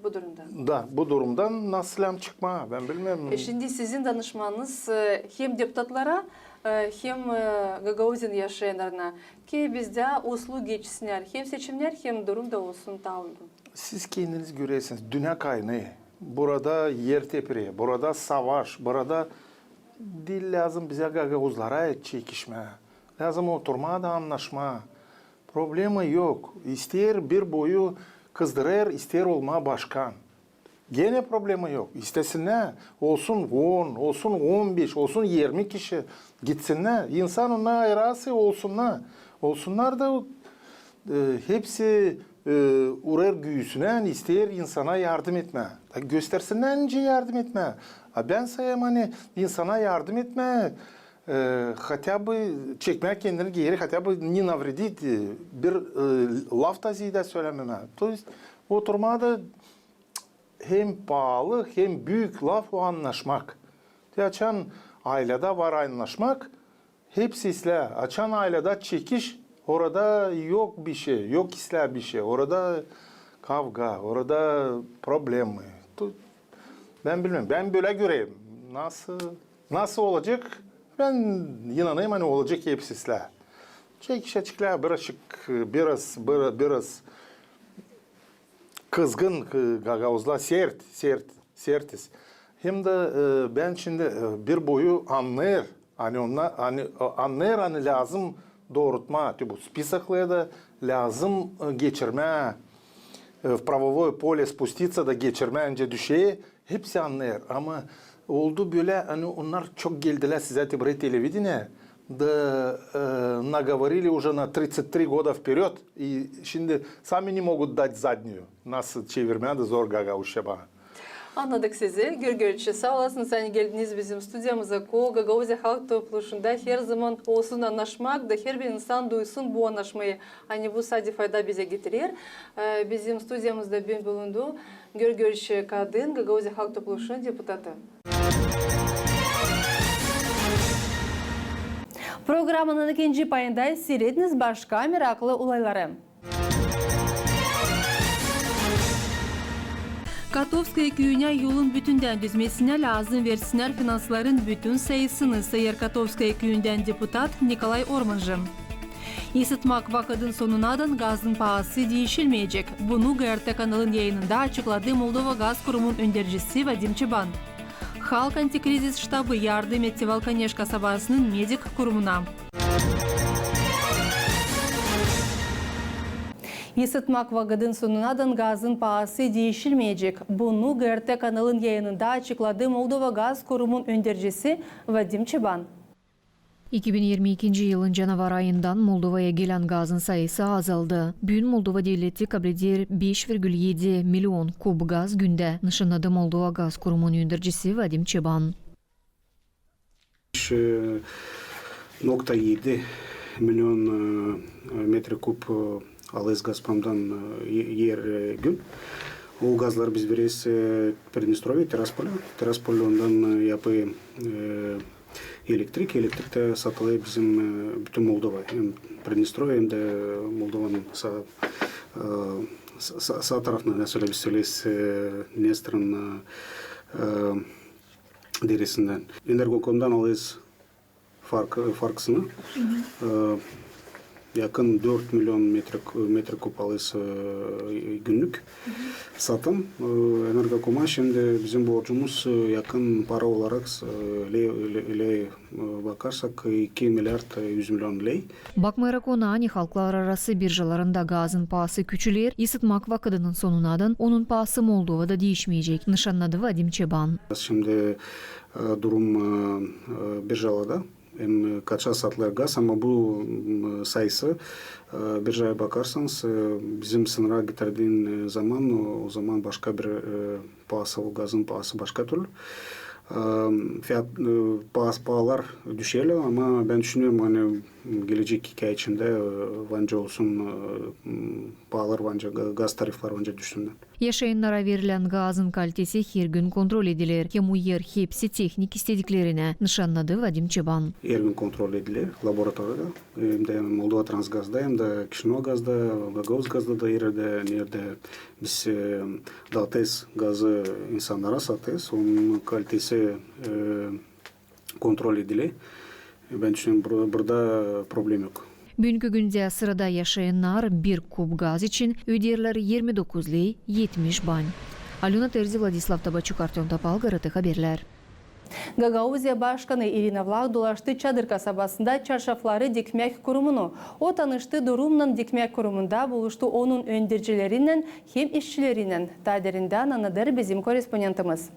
bu durumdan. Da, bu durumdan nasıl hem çıkmaa, bän bilmeerim. E, şindi sizin danışmanız, e, hem deputatlara, e, hem, e, Gagauziyada yaşayannarına. Ki bizdä uslu geçsinnär hem seçimnär, hem durum da olsun taa uygun. Siz kendiniz görersiniz, dünnä kaynêêr. Burada er tepireer, burada savaş, burada diil lääzım bizä gagauzlara çekişmää. Lääzım oturmaa da annaşmaa. Problema yok. İsteer bir boyu kızdırêr, isteer olmaa başkan. Genä problema yok. İstesinnär, olsun on, olsun on beş, olsun irmi kişi gitsinnär. İnsan onnar ayırasın, olsunnar. Olsunnar da, e, hepsi, e, urêr güüsünä, isteer insana yardım etmää. Da göstersinnär nicä yardım etmää. A bän sayêrım, ani insana yardım etmää, e, хотя бы çekmää kendini geeri, хотя бы не навредить, e, bir, e, laf da zerä sölämemää. То есть oturmaa da hem paalı, hem büük laf o annaşmak. Te açan ayledä var annaşmak, hepsi islää. Açan ayledä çekiş, orada yok bişey, yok islää bişey. Orada kavga, orada problemä. Tu-, bän bilmeerim, bän bölä görerim. Nasıl, nasıl olacek? Bän inanêrım, ani olacek hepsi islää. Çekişecekler birazcık, biraz, bir-, biraz kızgın, e, gagauzlar sert, sert, sertiz. Hem dä, e, bän şindi, e, bir boyu annêêr, ani onnar, ani, e, annêêr, ani lääzım doorutmaa, te bu spisokları da lääzım, e, geçirmää, e, в правовое поле спуститься da geçirmää, nicä düşer, hepsi annêêr. Ama oldu bölä, ani onnar çok geldilär sizä te burayı televidenieyä, da, e, наговорили уже на тридцать три года вперёд, и şindi сами не могут дать заднюю. Nasıl çevirmää dä zor gagauzçaa. Annadık sizi, Görgörç, saa olasınız, ani geldiniz bizim studiyamıza, ko Gagauziya Halk Topluşunda herzaman olsun annaşmak da herbir insan duysun bu annaşmayı, ani bu sade fayda bizä getirer. E, bizim studiyamızda büün bulundu Görgörç Kadın, Gagauziya Halk Topluşunun deputatı. Programanın ikinci payında siirediniz başka meraklı olayları. Kotovskoye küüyünä yolun bütündän düzmesinä lääzım versinnär finansların bütün sayısını, sayêr Kotovskoye küüyündän deputat Nikolay Ormanjı. İşitmäk vakıdın sonunadan gazın paası diişilmeyecek. Bunu G R T kanalın yayınında açıkladı Moldova Gaz Kurumun öndercisi Vadim Çeban. Halk antikrizis ştabı yardım etti Valkaneş kasabasının medik kurumuna. İşitmäk vakıdın sonunadan gazın paası diişilmeyecek. Bunu G R T kanalın yayınında açıkladı Moldova Gaz Kurumun öndercisi Vadim Çeban. İki bin irmi ikinci yılın canavar ayından Moldovaya gelän gazın sayısı azaldı. Büün Moldova devleti kableder beş virgül edi milion kub gaz gündä, nışannadı Moldova Gaz Kurumunun öndercisi Vadim Çeban. Üç nokta edi milion, e, metre kub, e, alêrız Gazpromdan, e, e-, er, e, gün. O gazları biz vereriz, e, Pridnestrovye, Tiraspolä. Tiraspol ondan, e, yapêr, e, elektrik. Elektrik dä satılêr bizim, e, bütün Moldova. Hem Pridnestrovye, hem dä Moldovanın saa, e, sa-, sa-, saa tarafına, nasıl biz söleeriz, e, Dnestrın, e, e, deresindän. Energokomdan alêrız fark-, farkısını. E, yakın dört milion metre, metre kub alêrız, e, günnük satım. E, Energokoma şindi bizim borcumuz, e, yakın para olarak, e, ölä, ölä, ölä, e, bakarsak, iki milyard, e, üz milion ley. Bakmayarak ona, ani halklararası biržalarında gazın paası küçüler, ısıtmak vakıdının sonunadan onun paası Moldovada diişmeyecek, nışannadı Vadim Çeban. Şindi, e, durum, e, e, biržalarda hem, e, kaça satılêr gaz, ama bu, m, sayısı, e, biržaya bakarsanız, e, bizim sınıra getirdiin, e, zaman, o, o zaman başka bir, e, paası, o gazın paası başka türlü. E, fiyat, e, paas-, paalar düşerlär, ama bän düşünerim, ani, m, gelecek iki ay içindä, e, var nicä olsun, e, m, paalar var nicä, ga-, gaz tarifleri var nicä düşsünnär. Yaşayannara verilän gazın kalitesi her gün kontrol ediler. Hem uyêr hepsi tehnik istediklerinä, nışannadı Vadim Çeban. Her gün kontrol ediler laboratoriyada. Hem dä Moldova Transgazda, hem dä Kişinöv Gazda, Gagauz Gazda da, her erdä, neredä biz, e, daatêrız gazı insannara, satêrız, onun kalitesi, e, kontrol ediler. Bän düşünerim, bur-, burada problem yok. Büünkü gündä sırada yaşayannar bir kub gaz için öderlär irmi dokuz ley etmiş bany. Alöna Terzi, Vladislav Tabaçuk, Artöm Topal, GRT Haberlär. Gagauziya başkanı İrina Vlah dolaştı Çadır kasabasında çarşafları dikmäk kurumunu. O tanıştı durumnan dikmäk kurumunda, buluştu onun öndercilerinnän hem işçilerinnän. Taa derindän annadêr bizim korrespondentimiz.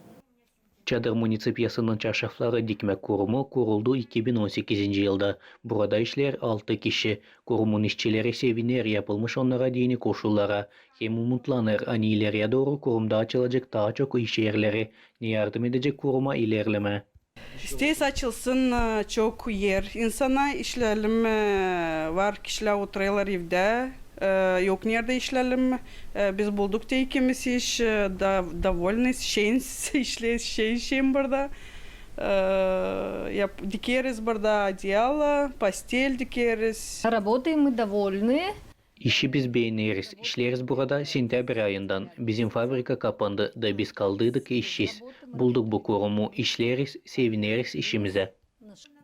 Çadır municipiyasının çarşafları dikmäk kurumu kuruldu iki bin on sekizinci yılda. Burada işleer altı kişi. Kurumun işçileri seviner yapılmış onnara deyni koşullara. Hem umutlanêr, ani ileriyä dooru kurumda açılacek taa çok iş erleri, ne yardım edecek kuruma ilerlemää. İsteeriz, açılsın, e, çok er insana, işleyelim, e, var kişilär oturêrlar evdä, e, yok neredä işleyelim. E, biz bulduk te ikimiz iş, e, da-, dovolnıyız, şeeniz, işleeriz şeeniz, şeeniz burada. E, yap-, dikeriz burada odeyala, postel dikeriz. Работаем, мы довольны. İşi biz beeneriz, işleeriz burada sentäbr ayından. Bizim fabrika kapandı da biz kaldıydık işsiz. Bulduk bu kurumu, işleeriz, sevineriz işimizä.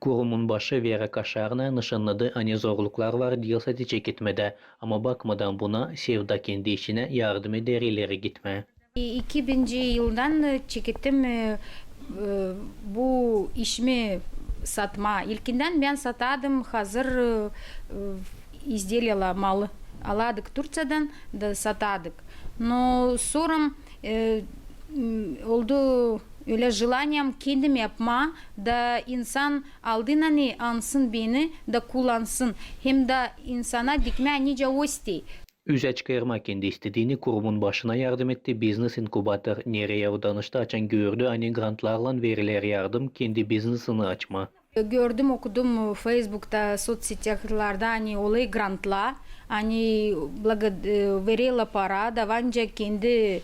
Kurumun başı Vera Kaşarnaya nışannadı, ani zorluklar var diil sade çeketmedä, ama bakmadan buna, sevda kendi işinä, yardım eder ileri gitmää. İki bininci yıldan, e, çekettim, e, e, bu işimi satmaa. İlkindän bän sataydım hazır, e, e, izdeliyalar, malı. Alaydık Turţiyadan da sataydık. No sora, e, m, oldu ölä jelaniyam kendim yapmaa, da insan aldın, ani ansın beni da kullansın. Hem dä insana dikmää nicä o isteer. Üzä çıkarmaa kendi istediini kurumun başına yardım etti biznes-inkubator, neredä o danıştı, açan gördü, ani grantlarlan veriler yardım kendi biznesini açmaa. Gördüm, okudum Feysbukta, soţsetlarda, ani olêr grantlar, ani blago-, e, vererlär para da var nicä kendi, e,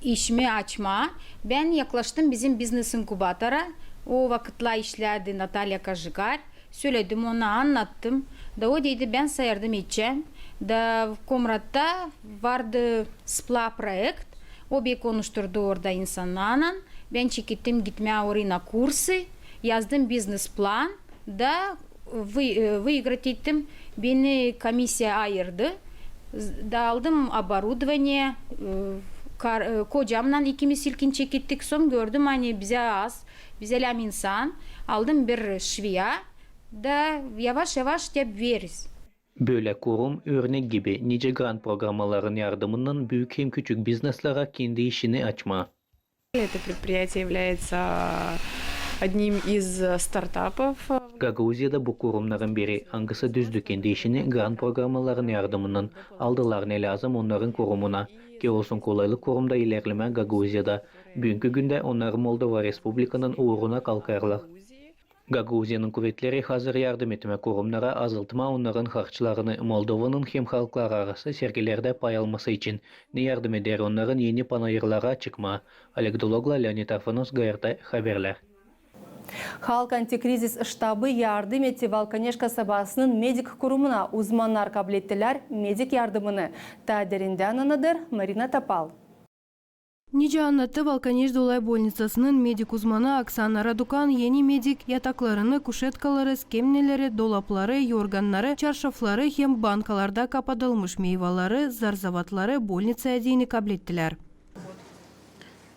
işimi açmaa. Bän yaklaştım bizim biznes-inkubatora. O vakıtlar işlärdi Natalya Kajigar. Söledim ona, annattım. Da o dedi, bän sä yardım edecäm. Da Komratta vardı SPLA proekt. O beni konuşturdu orada insannarlan. Bän çekettim gitmää orayı na kursı. Yazdım biznes-plan. Da вы-, e, выиграть ettim. Beni komissiya ayırdı. Da aldım оборудование. E, kar-, e, kocamnan ikimiz ilkin çekettik. Sora gördüm, ani bizä az. Bizä lääzım insan, aldım bir şveya da yavaş-yavaş te veririz. Bölä kurum örnek gibi, nicä grant programmaların yardımınnan büük hem küçük bizneslerä kendi işini açmaa. Это предприятие является Одним из, э, стартапов, э, Gagauziyada bu kurumnarın biri, angısı düzdü kendi işini grant programmaların yardımınnan, aldılar ne lääzım onnarın kurumuna. Ki olsun kolaylık kurumda ilerlemää Gagauziyada. Büünkü gündä onnar Moldova Respublikanın uuruna kalkarlar. Gagauziyanın kuvetleri hazır yardım etmää kurumnara, azaltmaa onnarın harçlarını Moldovanın hem halklararası sergilerdä pay alması için, ne yardım eder onnarın eni panayırlara çıkmaa. Oleg Dologla, Leonid Arfanos, GRT Haberlär. Halk antikrizis ştabı yardım etti Valkaneş kasabasının medik kurumuna. Uzmannar kablettilär medik yardımını. Taa derindän annadêr Marina Topal. Nicä annattı Valkaneş dolay bolnicasının medik uzmanı Oksana Radukan, eni medik yataklarını, kuşetkaları, skemneleri, dolapları, yorgannarı, çarşafları hem bankalarda kapadılmış meyvaları, zarzavatları bolnicaya deyni kablettilär.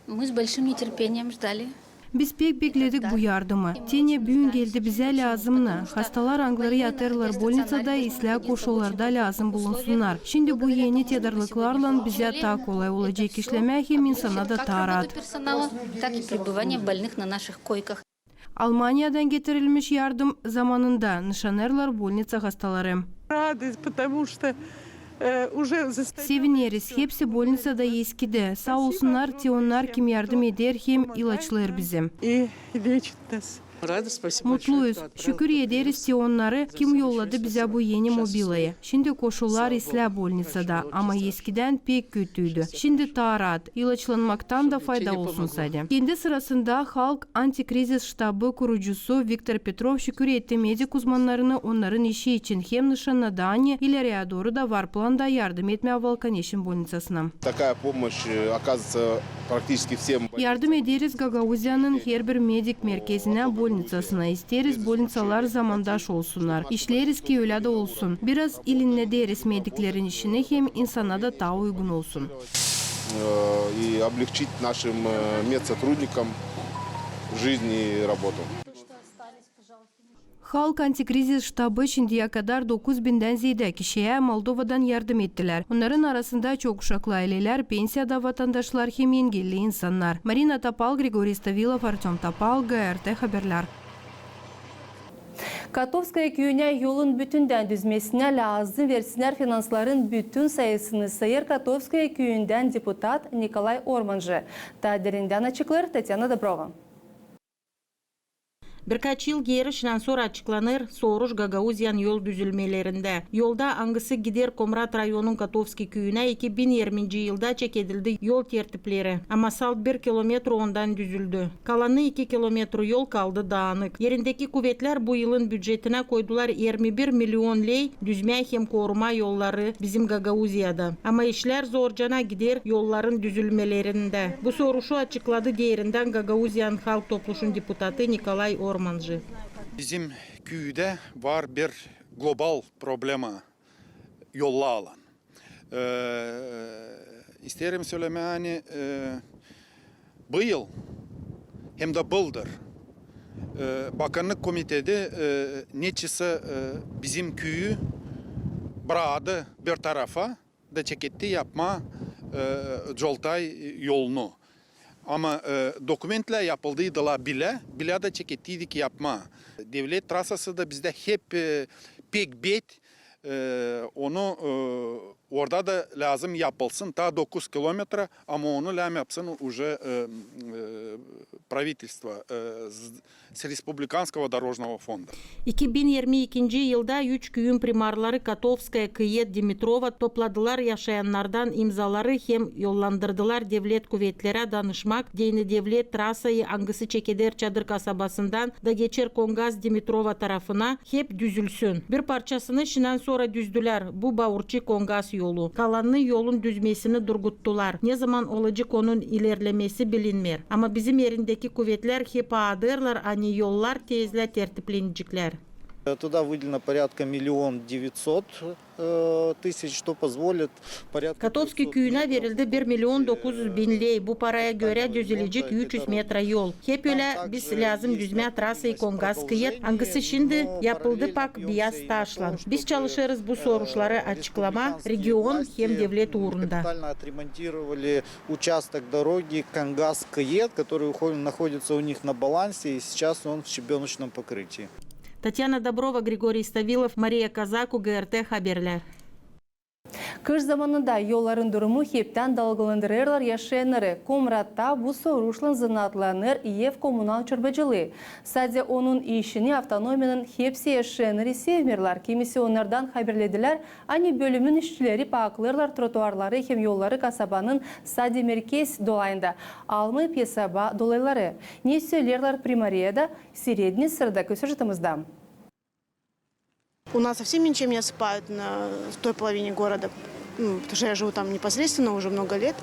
Мы с большим нетерпением ждали. Biz pek bekledik bu yardımı. Te ne büün geldi bizä lääzımnı. Hastalar, angıları yatêrlar bolnicada, islää koşullarda lääzım bulunsunnar. Şindi bu eni tedarlıklarlan bizä taa kolay olacek işlemää hem insana da taa raat. Almaniyadan getirilmiş yardım zamanında, nışanêrlar bolnica hastaları. Рады, потому что, э, уже застоялые. Sevineriz, hepsi bolnicada eskidi. Saa olsunnar, te onnar, kim yardım eder hem ilaçlêêr bizi. И лечат нас. Mutluyuz. Şükür ederiz te onnarı, kim yolladı bizä bu eni mobilayı. Şindi koşullar islää bolnicada, ama eskidän pek kötüydü. Şindi taa raat. İlaçlanmaktan da fayda olsun sade. Kendi sırasında Halk antikrizis ştabı kurucusu Viktor Petrov şükür etti medik uzmannarını onnarın işi için hem nışannadı, ani ileriyä dooru da var planda yardım etmää Valkaneşin bolnicasına. Такая помощь, э, оказывается практически всем больницам. Yardım ederiz Gagauziyanın herbir medik merkezinä, bolnicasına. İsteeriz, bolnicalar zamandaş olsunnar. İşleeriz, ki ölä dä olsun. Biraz ilinnederiz mediklerin işini hem insana da taa uygun olsun. Э, и облегчить нашим, э, медсотрудникам жизнь и работу. Halk antikrizis ştabı şindiyä kadar dokuz bindän zeedä kişiyä Moldovadan yardım ettilär. Onnarın arasında çok uşaklı aylelär, pensiyada vatandaşlar hem engelli insannar. Marina Topal, Grigoriy Stavilov, Artёm Topal, GRT Haberlär. Kotovskoye küüyünä yolun bütündän düzmesinä lääzım versinnär finansların bütün sayısını, sayêr Kotovskoye küüyündän deputat Nikolay Ormanjı. Taa derindän açıklêêr Tatyana Dobrova. Birkaç yıl geeri şindän sora açıklanêr soruş Gagauziyanın yol düzülmelerindä. Yolda, angısı gider Komrat rayonun Kotovskoye küüyünä, iki bin irminci yılda çekedildi yol tertipleri, ama salt bir kilometru ondan düzüldü. Kalanı iki kilometru yol kaldı daanık. Erindeki kuvetlär bu yılın bücetinä koydular irmi bir million ley düzmää hem korumaa yolları bizim Gagauziyada. Ama işlär zorcana gider yolların düzülmelerindä. Bu soruşu açıkladı derindän Gagauziyanın Halk Topluşun deputatı Nikolay Ormanjı. Bizim küüdä var bir global problema, yollarlan. E, isteerim sölemää, ani, e, bu yıl hem dä bıldır, e, Bakannık komiteti, e, neçin sä, e, bizim küüyü braktı bir tarafa da çeketti yapmaa, e, Coltay yolunu. Ama, e, dokumentlär yapıldıydılar bilä, bilä dä çekettiydik yapmaa. Devlet trasası da bizdä hep, e, pek bet, e, onu, e, orada da lääzım yapılsın, taa dokuz kilometra, ama onu lääzım yapsın uje, e, e, правительство, e, z-, с республиканского дорожного фонда. İki bin irmi ikinci yılda üç küüyün primarları Kotovskoye, Kıyet, Dimitrova topladılar yaşayannardan imzaları hem yollandırdılar devlet kuvetlerä danışmak, deyni devlet trasayı, angısı çekeder Çadır kasabasından da geçer Kongaz Dimitrova tarafına, hep düzülsün. Bir parçasını şindän sora düzdülär, bu Baurçi-Kongaz yolu. Kalanını yolun düzmesini durguttular. Ne zaman olacek onun ilerlemesi bilinmeer. Ama bizim erindeki kuvetlär hep aadêrlar, ani yollar tezlää tertipleniceklär. Туда выделено порядка миллион девятьсот, э, тысяч, что позволит порядка... Kotovskiy küüyünä verildi bir million dokuz üz bin ley. Bu paraya görä düzelecek üç üz metra yol. Hep ölä biz lääzım düzmää trassayı Kongas kıyıya, angısı şindi yapıldı pak biyaz taşlan. Biz çalışêrız bu soruşları açıklamaa region hem devlet uurunda. Капитально отремонтировали участок дороги Кангас-Кыет, который уходит, находится у них на балансе, и сейчас он в щебёночном покрытии. Tatyana Dobrova, Grigoriy Stavilov, Mariya Kazaku, GRT haberlär. Kış zamanında yolların durumu heptän dalgalandırêrlar yaşayannarı. Komratta bu soruşlan zanaatlanêr Yevkommunal çorbacılıı. Sade onun işini avtonomiyanın hepsi yaşayannarı sevmeerlär. Kimisi onnardan haberledilär, ani bölümün işçileri paklêêrlar trotuarları hem yolları kasabanın sade merkez dolayında, almayıp esaba dolayları. Ne söleerlär primariyada, Srednê Sırada süjetimizda. У нас совсем ничем не осыпают на, в той половине города, м, потому что я живу там непосредственно уже много лет.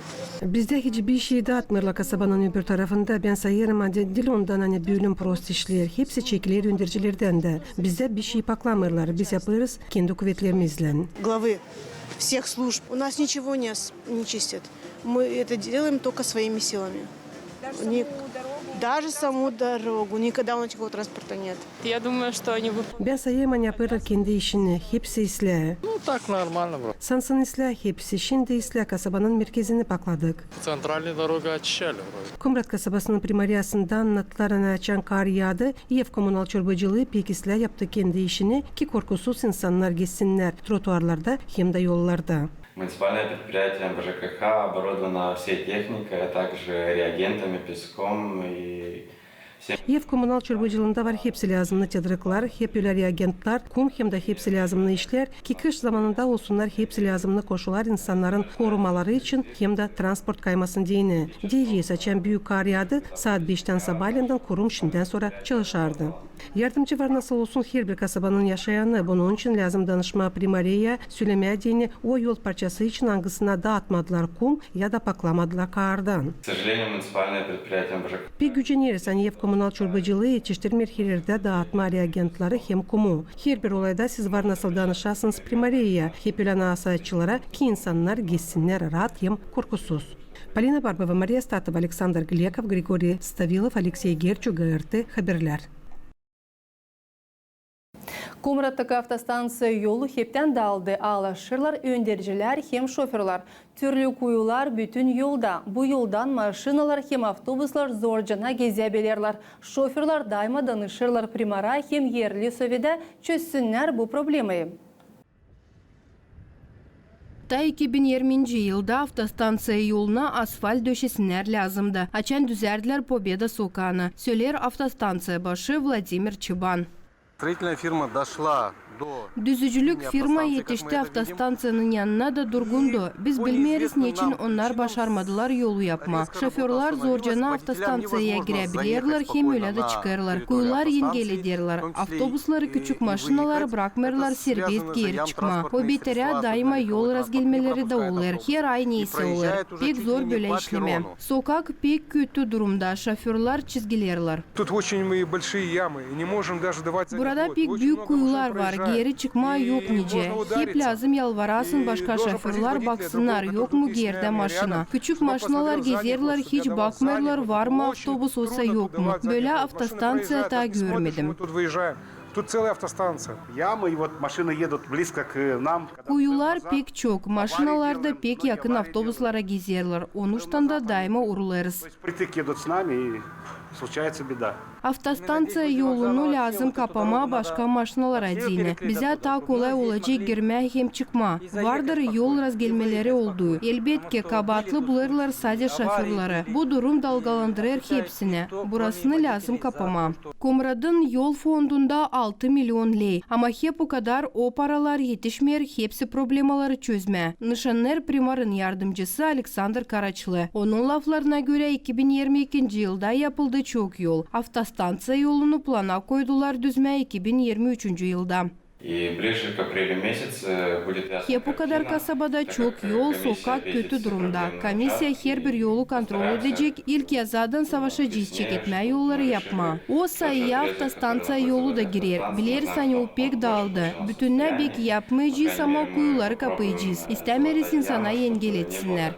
Bizdä hiç bir şey daatmêêrlar kasabanın öbür tarafında. Bän sayêrım, ani diil ondan, ani bölüm prost işleer. Hepsi çekiler öndercilerdän dä. Bizdä bir şey paklamêêrlar. Biz yapêrız kendi kuvetlerimizlän. Главы всех служб. У нас ничего не ос-, не чистят. Мы это делаем только своими силами. Даже саму дорогу? Даже саму дорогу. Никогда у нас никакого транспорта нет. Я думаю, что они бы... Bän sayêrım, ani yapêrlar kendi işini. Hepsi islää. Ну, так нормально вроде. Sansın islää, hepsi şindi islää, kasabanın merkezini pakladık. Центральные дорогы очищали вроде. Komrat kasabasının primariyasında annattılar, ani açan kar yaadı, Yevkommunal çorbacılıı pek islää yaptı kendi işini, ki korkusuz insannar geçsinnär trotuarlarda hem dä yollarda. Муниципальное предприятие МВЖКХ оборудовано всей техникой, а также реагентами, песком и всем. Yevkommunal çorbacılığında var hepsi lääzımnı tedriklar, hep ölä reagentlär, kum hem dä hepsi lääzımnı işlär, ki kış zamanında olsunnar hepsi lääzımnı koşular insannarın korumaları için hem dä transport kaymasın deyni. Deyecez, açan büük kar yaadı, saat beştän sabaaleendän kurum şindän sora çalışardı. Yardımcı var nasıl olsun herbir kasabanın yaşayanı, bunun için lääzım danışmaa primariyaya, sölemää deyni, o yol parçası için, angısına daatmadılar kum ya da paklamadılar kardan. К сожалению, муниципальное предприятие МВЖКХ. Pek güceneriz, ani Yevkommunal çorbacılıı etiştirmeer her erdä daatmaa reagentleri hem kumu. Herbir olayda siz var nasıl danışasınız primariyaya, hep ölä nasaatçılara, ki insannar geçsinnär raat hem korkusuz. Polina Barbova, Mariya Statova, Aleksandr Glekov, Grigoriy Stavilov, Aleksey Gerçu, GRT haberlär. Komrattaki avtostanţiya yolu heptän daaldı, aalaşêrlar öndercilär hem şoförlär. Türlü kuyular bütün yolda. Bu yoldan maşinalar hem avtobuslar zorcana gezäbilerlär. Şoförlär daima danışêrlar primara hem erli sovedä çözsünnär bu problemayı. Ta iki bin irminci yılda avtostanţiya yoluna asfalt döşesinnär lääzımdı, açan düzärdilär Pobeda sokaanı, söleer avtostanţiya başı Vladimir Çıban. Строительная фирма дошла до... Düzücülük firma etişti avtostanţiyanın yanına da durgundu. Biz bilmeeriz, neçin onnar başarmadılar yolu yapmaa. Şoförlär zorcana avtostanţiyaya giräbilerlär hem ölä dä çıkêrlar. Kuyular engel ederlär avtobusları, küçük maşinaları brakmêêrlar serbest geeri çıkmaa. O beterä daima yol razgelmeleri dä olêr. Her ay neysä olêr. Pek zor bölä işlemää. Sokak pek kötü durumda, şoförlär çizgilerlär. Burada pek büük kuyular var, geeri çıkmaa yok nicä. Hep lääzım yalvarasın başka şoförlär, baksınnar, yok mu geerdä maşina. Küçük maşinalar gezerlär, hiç bakmêêrlar, var mı avtobus, osa yok mu. Bölä avtostanţiya taa görmedim. Kuyular pek çok, maşinalar da pek yakın avtobuslara gezerlär, onuştan da daima urulêrız. Avtostanţiya yolunu lääzım kapamaa başka maşinalara deyni. Bizä taa kolay olacek girmää hem çıkmaa. Vardır yol razgelmeleri olduu. Elbetki, kabaatlı bulêrlar sade şoförları. Bu durum dalgalandırêr hepsinä. Burasını lääzım kapamaa. Komratın yol fondunda altı million ley. Ama hep okadar o paralar etişmeer hepsi problemaları çözmää, nışannêêr primarın yardımcısı Aleksandr Karaçlı. Onun laflarına görä, iki bin irmi ikinci yılda yapıldı çok yol. Avtostanţiya yolunu plana koydular düzmää iki bin irmi üçüncü yılda. И ближе к апрелю месяцу будет ясно картина. Hep o kadar kasabada çok yol, sokak kötü durumda. Komissiya herbir yolu kontrol edecek. İlk yazadan savaşacez çeketmää yolları yapmaa. O sayıya avtostanţiya yolu da girer. Bileriz, ani o pek daaldı. Bütünnä bek yapmayacez, ama kuyuları kapayacez. İstämeeriz insana engel etsinnär.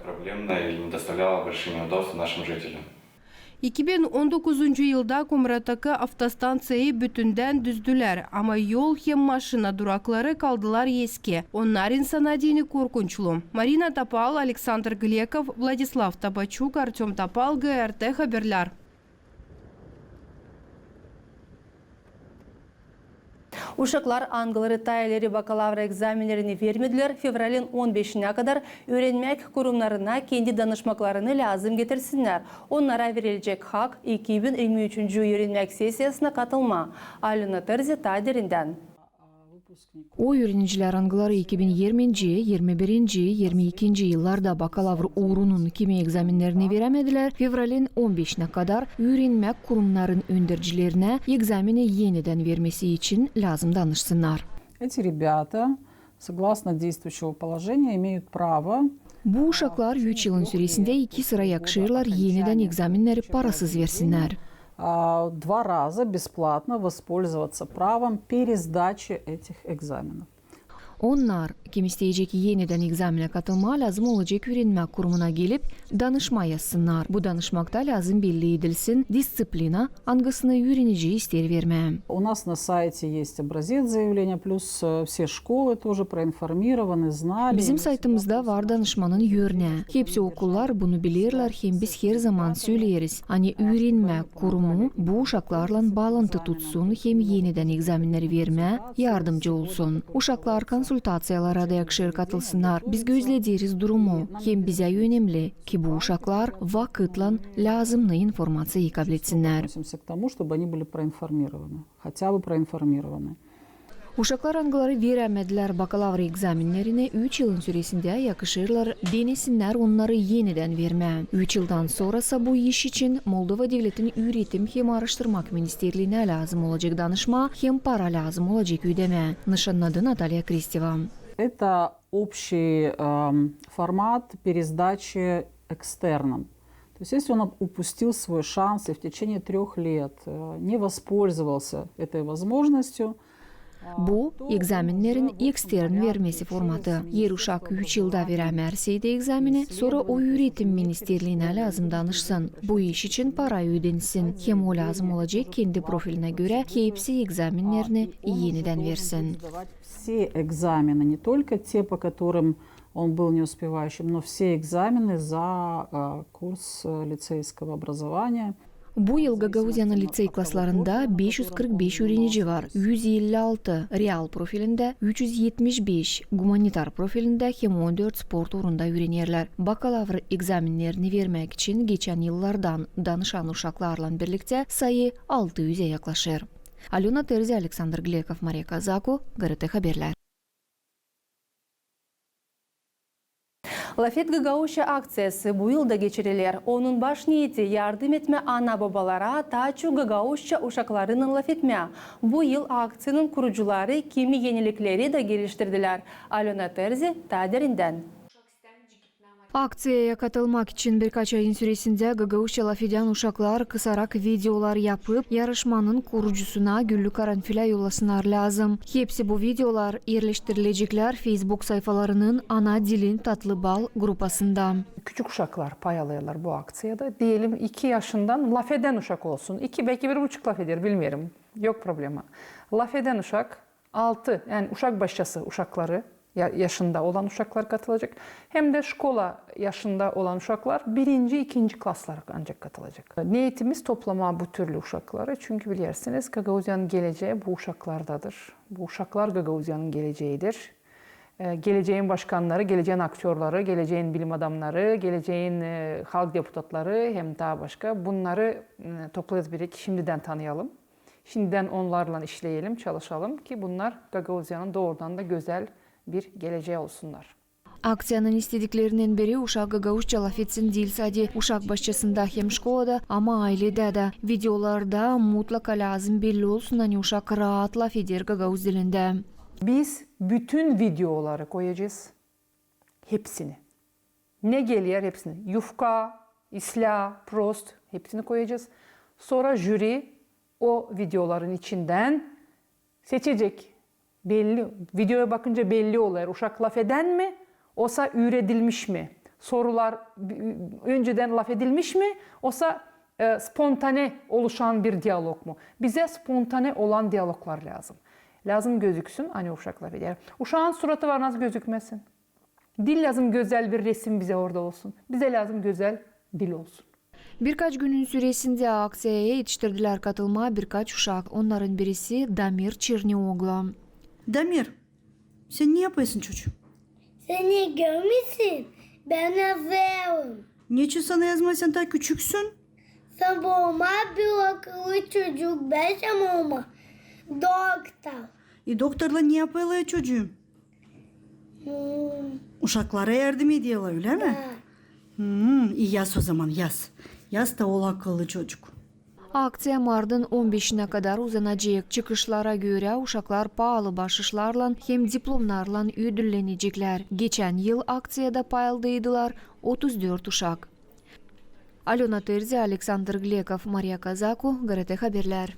Iki bin on dokuzuncu yılda Komratakı avtostanţiyayı bütündän düzdülär, ama yol hem maşina durakları kaldılar eski. Onnar insana deyni korkunçlu. Marina Topal, Aleksandr Glekov, Vladislav Tabaçuk, Artöm Topal, GRT Haberlär. Uşaklar, angıları taa ileri bakalavr egzamennerini vermedilär, fevralin on beşinä kadar üürenmäk kurumnarına kendi danışmaklarını lääzım getirsinnär. Onnara verilecek hak iki bin irmi üçüncü üürenmäk sessiyasına katılmaa. Alöna Terzi taa derindän. O üürenicilär, angıları iki bin irminci, irmi birinci, irmi ikinci yıllarda bakalavr uurunun kimi egzamennerini verämedilär, fevralin on beşinä kadar üürenmäk kurumnarın öndercilerinä egzameni enidän vermesi için lääzım danışsınnar. Эти ребята, согласно действующего положения, имеют право... Bu uşaklar üç yılın süresindä iki sıra yakışêrlar enidän egzamenneri parasız versinnär. А, два раза бесплатно воспользоваться правом пересдачи этих экзаменов. Onnar, kim isteyecek enidän egzamenä katılmaa, lääzım olacek üürenmäk kurumuna gelip danışma yazsınnar. Bu danışmakta lääzım belli edilsin disţiplina, angısını üürenici isteer vermää. У нас на сайте есть образец заявления, плюс, э, все школы тоже проинформированы, знали. Bizim saytımızda var danışmanın yörünä. Hepsi okullar bunu bilerlär, hem biz herzaman söleeriz, ani üürenmäk kurumu bu uşaklarlan baalantı tutsun hem enidän egzamenneri vermää yardımcı olsun. Uşaklar konsultaţiyalara da yakışêr katılsınnar. Biz gözlederiz durumu, hem bizä önemli, ki bu uşaklar vakıtlan lääzımnı informaţiyayı kabletsinnär. Относимся к тому, чтобы они были проинформированы, хотя бы проинформированы. Uşaklar, angıları verämedilär bakalavr egzamennerini, üç yılın süresindä yakışêrlar denesinnär onnarı enidän vermää. Üç yıldan sora sa bu iş için Moldova devletin üüretim hem aaraştırmak ministerliinä lääzım olacek danışmaa hem para lääzım olacek ödemää, nışannadı Natalya Kristeva. Это общий, эм, формат пересдачи экстерном. То есть, если он оп-, упустил свой шанс и в течение трёх лет, э, не воспользовался этой возможностью, Bu, egzamennerin ekstern vermesi formatı. Eer uşak üç yılda verä merseydi egzameni, sora o üüretim ministerliinä lääzım danışsın. Bu iş için para ödensin. Hem o lääzım olacek kendi profilinä görä hepsi egzamennerini enidän versin. Все экзамены, не только те, по которым он был неуспевающим, но все экзамены за, э, курс, э, лицейского образования. Bu yıl Gagauziyanın liţey klaslarında beş üz kırk beş üürenici var, üz elli altı real profilindä, üç üz etmiş beş gumanitar profilindä hem on dört sport uurunda üürenerlär. Bakalavr egzamennerini vermäk için geçän yıllardan danışan uşaklarlan birliktä sayı altı üzä yaklaşêr. Alöna Terzi, Aleksandr Glekov, Mariya Kazaku, GRT Haberlär. Lafet gagauzça akţiyası bu yılda geçiriler. Onun baş neeti yardım etmää ana-babalara taa çok gagauzça uşaklarınnan lafetmää. Bu yıl akţiyanın kurucuları kimi enilikleri dä geliştirdilär. Alöna Terzi taa derindän. Akţiyaya katılmak için birkaç ayın süresindä gagauzça lafedän uşaklar kısarak videolar yapıp, yarışmanın kurucusuna güllü karanfilä yollasınnar lääzım. Hepsi bu videolar erleştirileceklär Facebook sayfalarının Ana dilin tatlı bal grupasında. Küçük uşaklar pay alêrlar bu akţiyada. Deyelim, iki yaşından lafedän uşak olsun. İki, belki bir buçuk lafeder, bilmeerim. Yok problema. Lafedän uşak, altı, yani uşak başçası uşakları, ya-, yaşında olan uşaklar katılacek. Hem dä şkola yaşında olan uşaklar, birinci, ikinci klaslar ancak katılacek. Neetimiz toplamaa bu türlü uşakları. Çünkü bilersiniz, Gagauziyanın gelecää bu uşaklardadır. Bu uşaklar Gagauziyanın geleceedir. E, geleceein başkannarı, geleceein aktörları, geleceein bilim adamnarı, geleceein, e, halk deputatları hem taa başka. Bunnarı, m, toplayız birliktä, şimdidän tanıyalım. Şimdidän onnarlan işleyelim, çalışalım ki bunnar Gagauziyanın doorudan da gözäl bir gelecää olsunnar. Akţiyanın istediklerinnän biri uşak gagauzça lafetsin diil sade uşak başçasında hem şkolada, ama ayledä dä. Videolarda mutlaka lääzım belli olsun, ani uşak raat lafeder gagauz dilindä. Biz bütün videoları koyacez. Hepsini. Ne geler, hepsini. Yufka, islää, prost, hepsini koyacez. Sora jüri o videoların içindän seçecek. Belli, videoya bakınca belli olêr, uşak lafedän mi, osa üüredilmiş mi? Sorular öncedän lafedilmiş mi, osa e, spontane oluşan bir dialog mu? Bizä spontane olan dialoglar lääzım. Lääzım gözüksün, ani uşak lafeder. Uşaan suratı var nasıl gözükmesin? Diil lääzım gözäl bir resim bizä orada olsun. Bizä lääzım gözäl dil olsun. Birkaç günün süresindä akţiyaya etiştirdilär katılmaa birkaç uşak. Onnarın birisi Damir Çernioglu. Damir, sän ne yapêrsın, çocuum? Sän ne görmürsün? Bän yazêrım. Neçin sän yazmêêrsın, sän taa küçüksün? Sän olmaa bir akıllı çocuk, bän sän olmaa doktor. E, doktorlar ne yapêrlar, çocuum? Hmm. Uşaklara yardım ederlär, ölä mi? Da. Hmm, e, yaz o zaman, yaz. Yaz da ol akıllı çocuk. Akţiya martın on beşinä kadar uzanacek. Çıkışlara görä, uşaklar paalı baaşışlarlan hem diplomnarlan ödüllänecekler. Geçän yıl akţiyada pay aldıydılar otuz dört uşak. Alöna Terzi, Aleksandr Glekov, Mariya Kazaku, GRT Haberlär.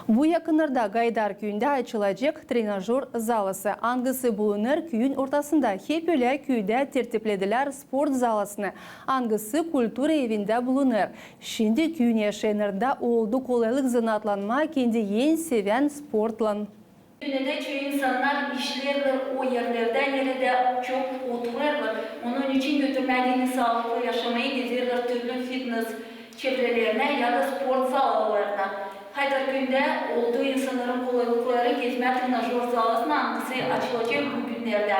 Bu yakınlarda Gaydar küüyündä açılacek trenajör zalası, angısı bulunêr küüyün ortasında. Hep ölä küüdä tertipledilär sport zalasını, angısı kultura evindä bulunêr. Şindi küüyün yaşayannarında oldu kolaylık zanaatlanmaa kendi en sevän sportlan. Büün dä çoyu insannar işlerlär o erlerdä, neredä çok oturêrlar. Onun için götürmää deyni saalıklı yaşamayı gezerlär türlü fitnes çevrelerinä ya da sport zalalarına. Haydar küüyündä oldu insannarın kolaylıkları gezmää trenajör zalasına, angısı açılacek bu günnerdä.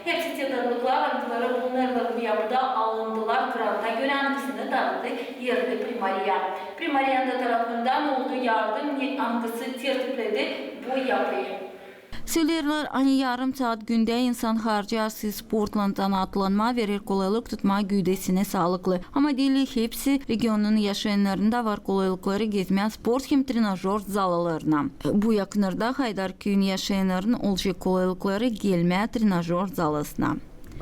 Hepsi tedarlıklar, angıları bulunêrlar bu yapıda, alındılar granta görä, angısını tanıdı erli primariya. Primariyanın da tarafından oldu yardım, ne angısı tertipledi bu yapıyı. Söleerlär, ani yarım saat gündä insan harcêêrsız sportlan zanaatlanmaa verer kolaylık tutmaa güüdesini saalıklı. Ama diil hepsi regionun yaşayannarında var kolaylıkları gezmää sport hem trenajör zalalarına. Bu yakınlarda Haydar küüyün yaşayannarın olacek kolaylıkları gelmää trenajör zalasına.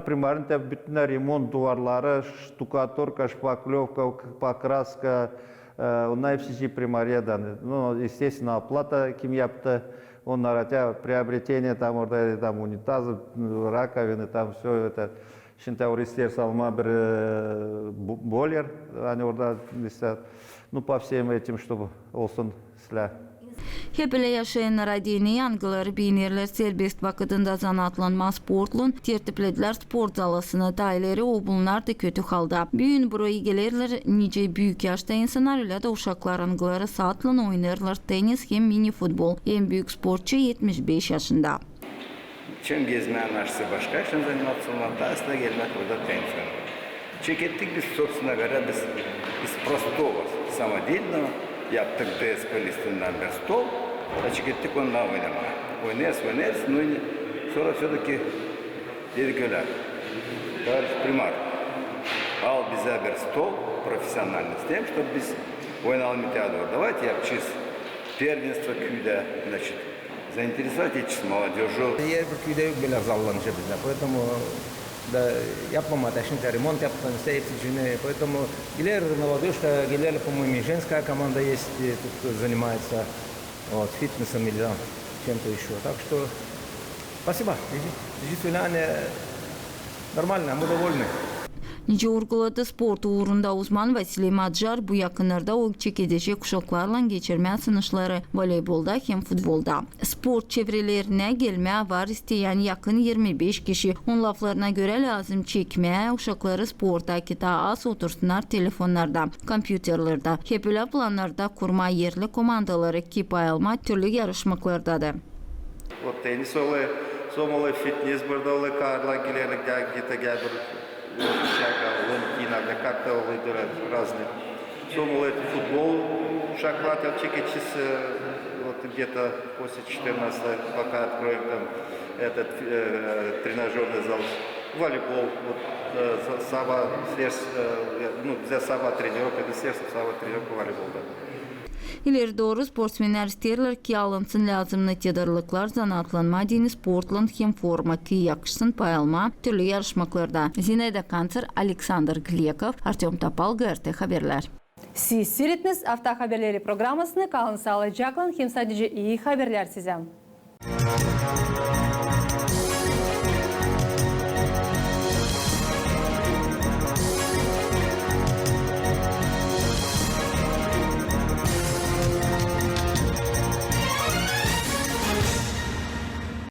Primarın tä bütün remont, duvarları, ştukatorka, şpaklövka, pokrâska, e, onnar hepsi primariyadan. Ну, естественно, оплата kim yaptı. Onnar хотя приобретение там, orada там унитазы, rakovины, там всё это. Şindi orayı isteer salmaa bir, e, bo-, boiler, ani orada islää, ну, по всем этим, чтобы olsun islää. Hep ölä yaşayannara deyni, angıları beenerlär serbest vakıdında zanaatlanmaa sportlan, tertipledilär sport zalasını, taa ileri o bulunardı kötü halda. Büün burayı gelerlär nicä büük yaşta insannar, ölä dä uşaklar, angıları saatlan oynêêrlar tennis hem mini-futbol. En büük sportçu etmiş beş yaşında. Чем gezmää naşsa başka işlän заниматься olmaa, taa islää gelmää burada tennis oynamaa. Çekettik biz, собственно говоря, biz, biz простого, самодельного, yaptık D S P listindän bir stol, da çekettik onda oynamaa. Oynêêrız, oynêêrız, но и sora всё-таки dedik ölä: товарищ примар, al bizä bir stol профессиональный, с тем, чтоб biz oynayalım bir tane. Давайте yapacez первенство küüdä, значит, заинтересовать etecez молодёжь. Herbir küüdä yok bölä zallan, nicä bizdä. Поэтому da yapmamaa tä şindi remont yaptık, hepsi cennet. Поэтому geler молодёжь, geler, по-моему, и женская команда есть, э, тут занимается, вот, фитнесом или там чем-то ещё. Так что спасибо. Действительно, они нормально, мы довольны. Nicä urguladı sport uurunda uzman Vasiliy Madjar, bu yakınlarda o çekedecek uşaklarlan geçirmää sınışları voleybolda hem futbolda. Sport çevrelerinä gelmää var isteyän yakın irmi beş kişi. Onun laflarına görä, lääzım çekmää uşakları sporta, ki taa az otursunnar telefonnarda, kompyuterlerdä. Hep ölä plannarda kurmaa erli komandaları, ki pay almaa türlü yarışmaklarda da. Вот tennis olêr, sora olêr fitnes, burada olêr, kaarlar gelerlär, где-то, где-то, всяко, ломтинок, да, как-то olêr, böyle разный. Sora olêr futbol, uşaklar, там, çekecez, э, вот где-то после четырнадцатого, пока откроем там этот, э, тренажёрный зал. Волейбол, вот, э, са-, сабаа, э, ну, bizä сабаа тренировка, bizä сабаа тренировка волейболда. İleri dooru sportsmennär isteerlär, ki alınsın lääzımnı tedarlıklar zanaatlanmaa deyni sportlan hem forma, ki yakışsın pay almaa türlü yarışmaklarda. Zinaida Kanţer, Aleksandr Glekov, Artёm Topal, GRT Haberlär. Siz siiretiniz Afta haberleri programasını. Kalın saalıcaklan hem sadecä ii haberlär sizä.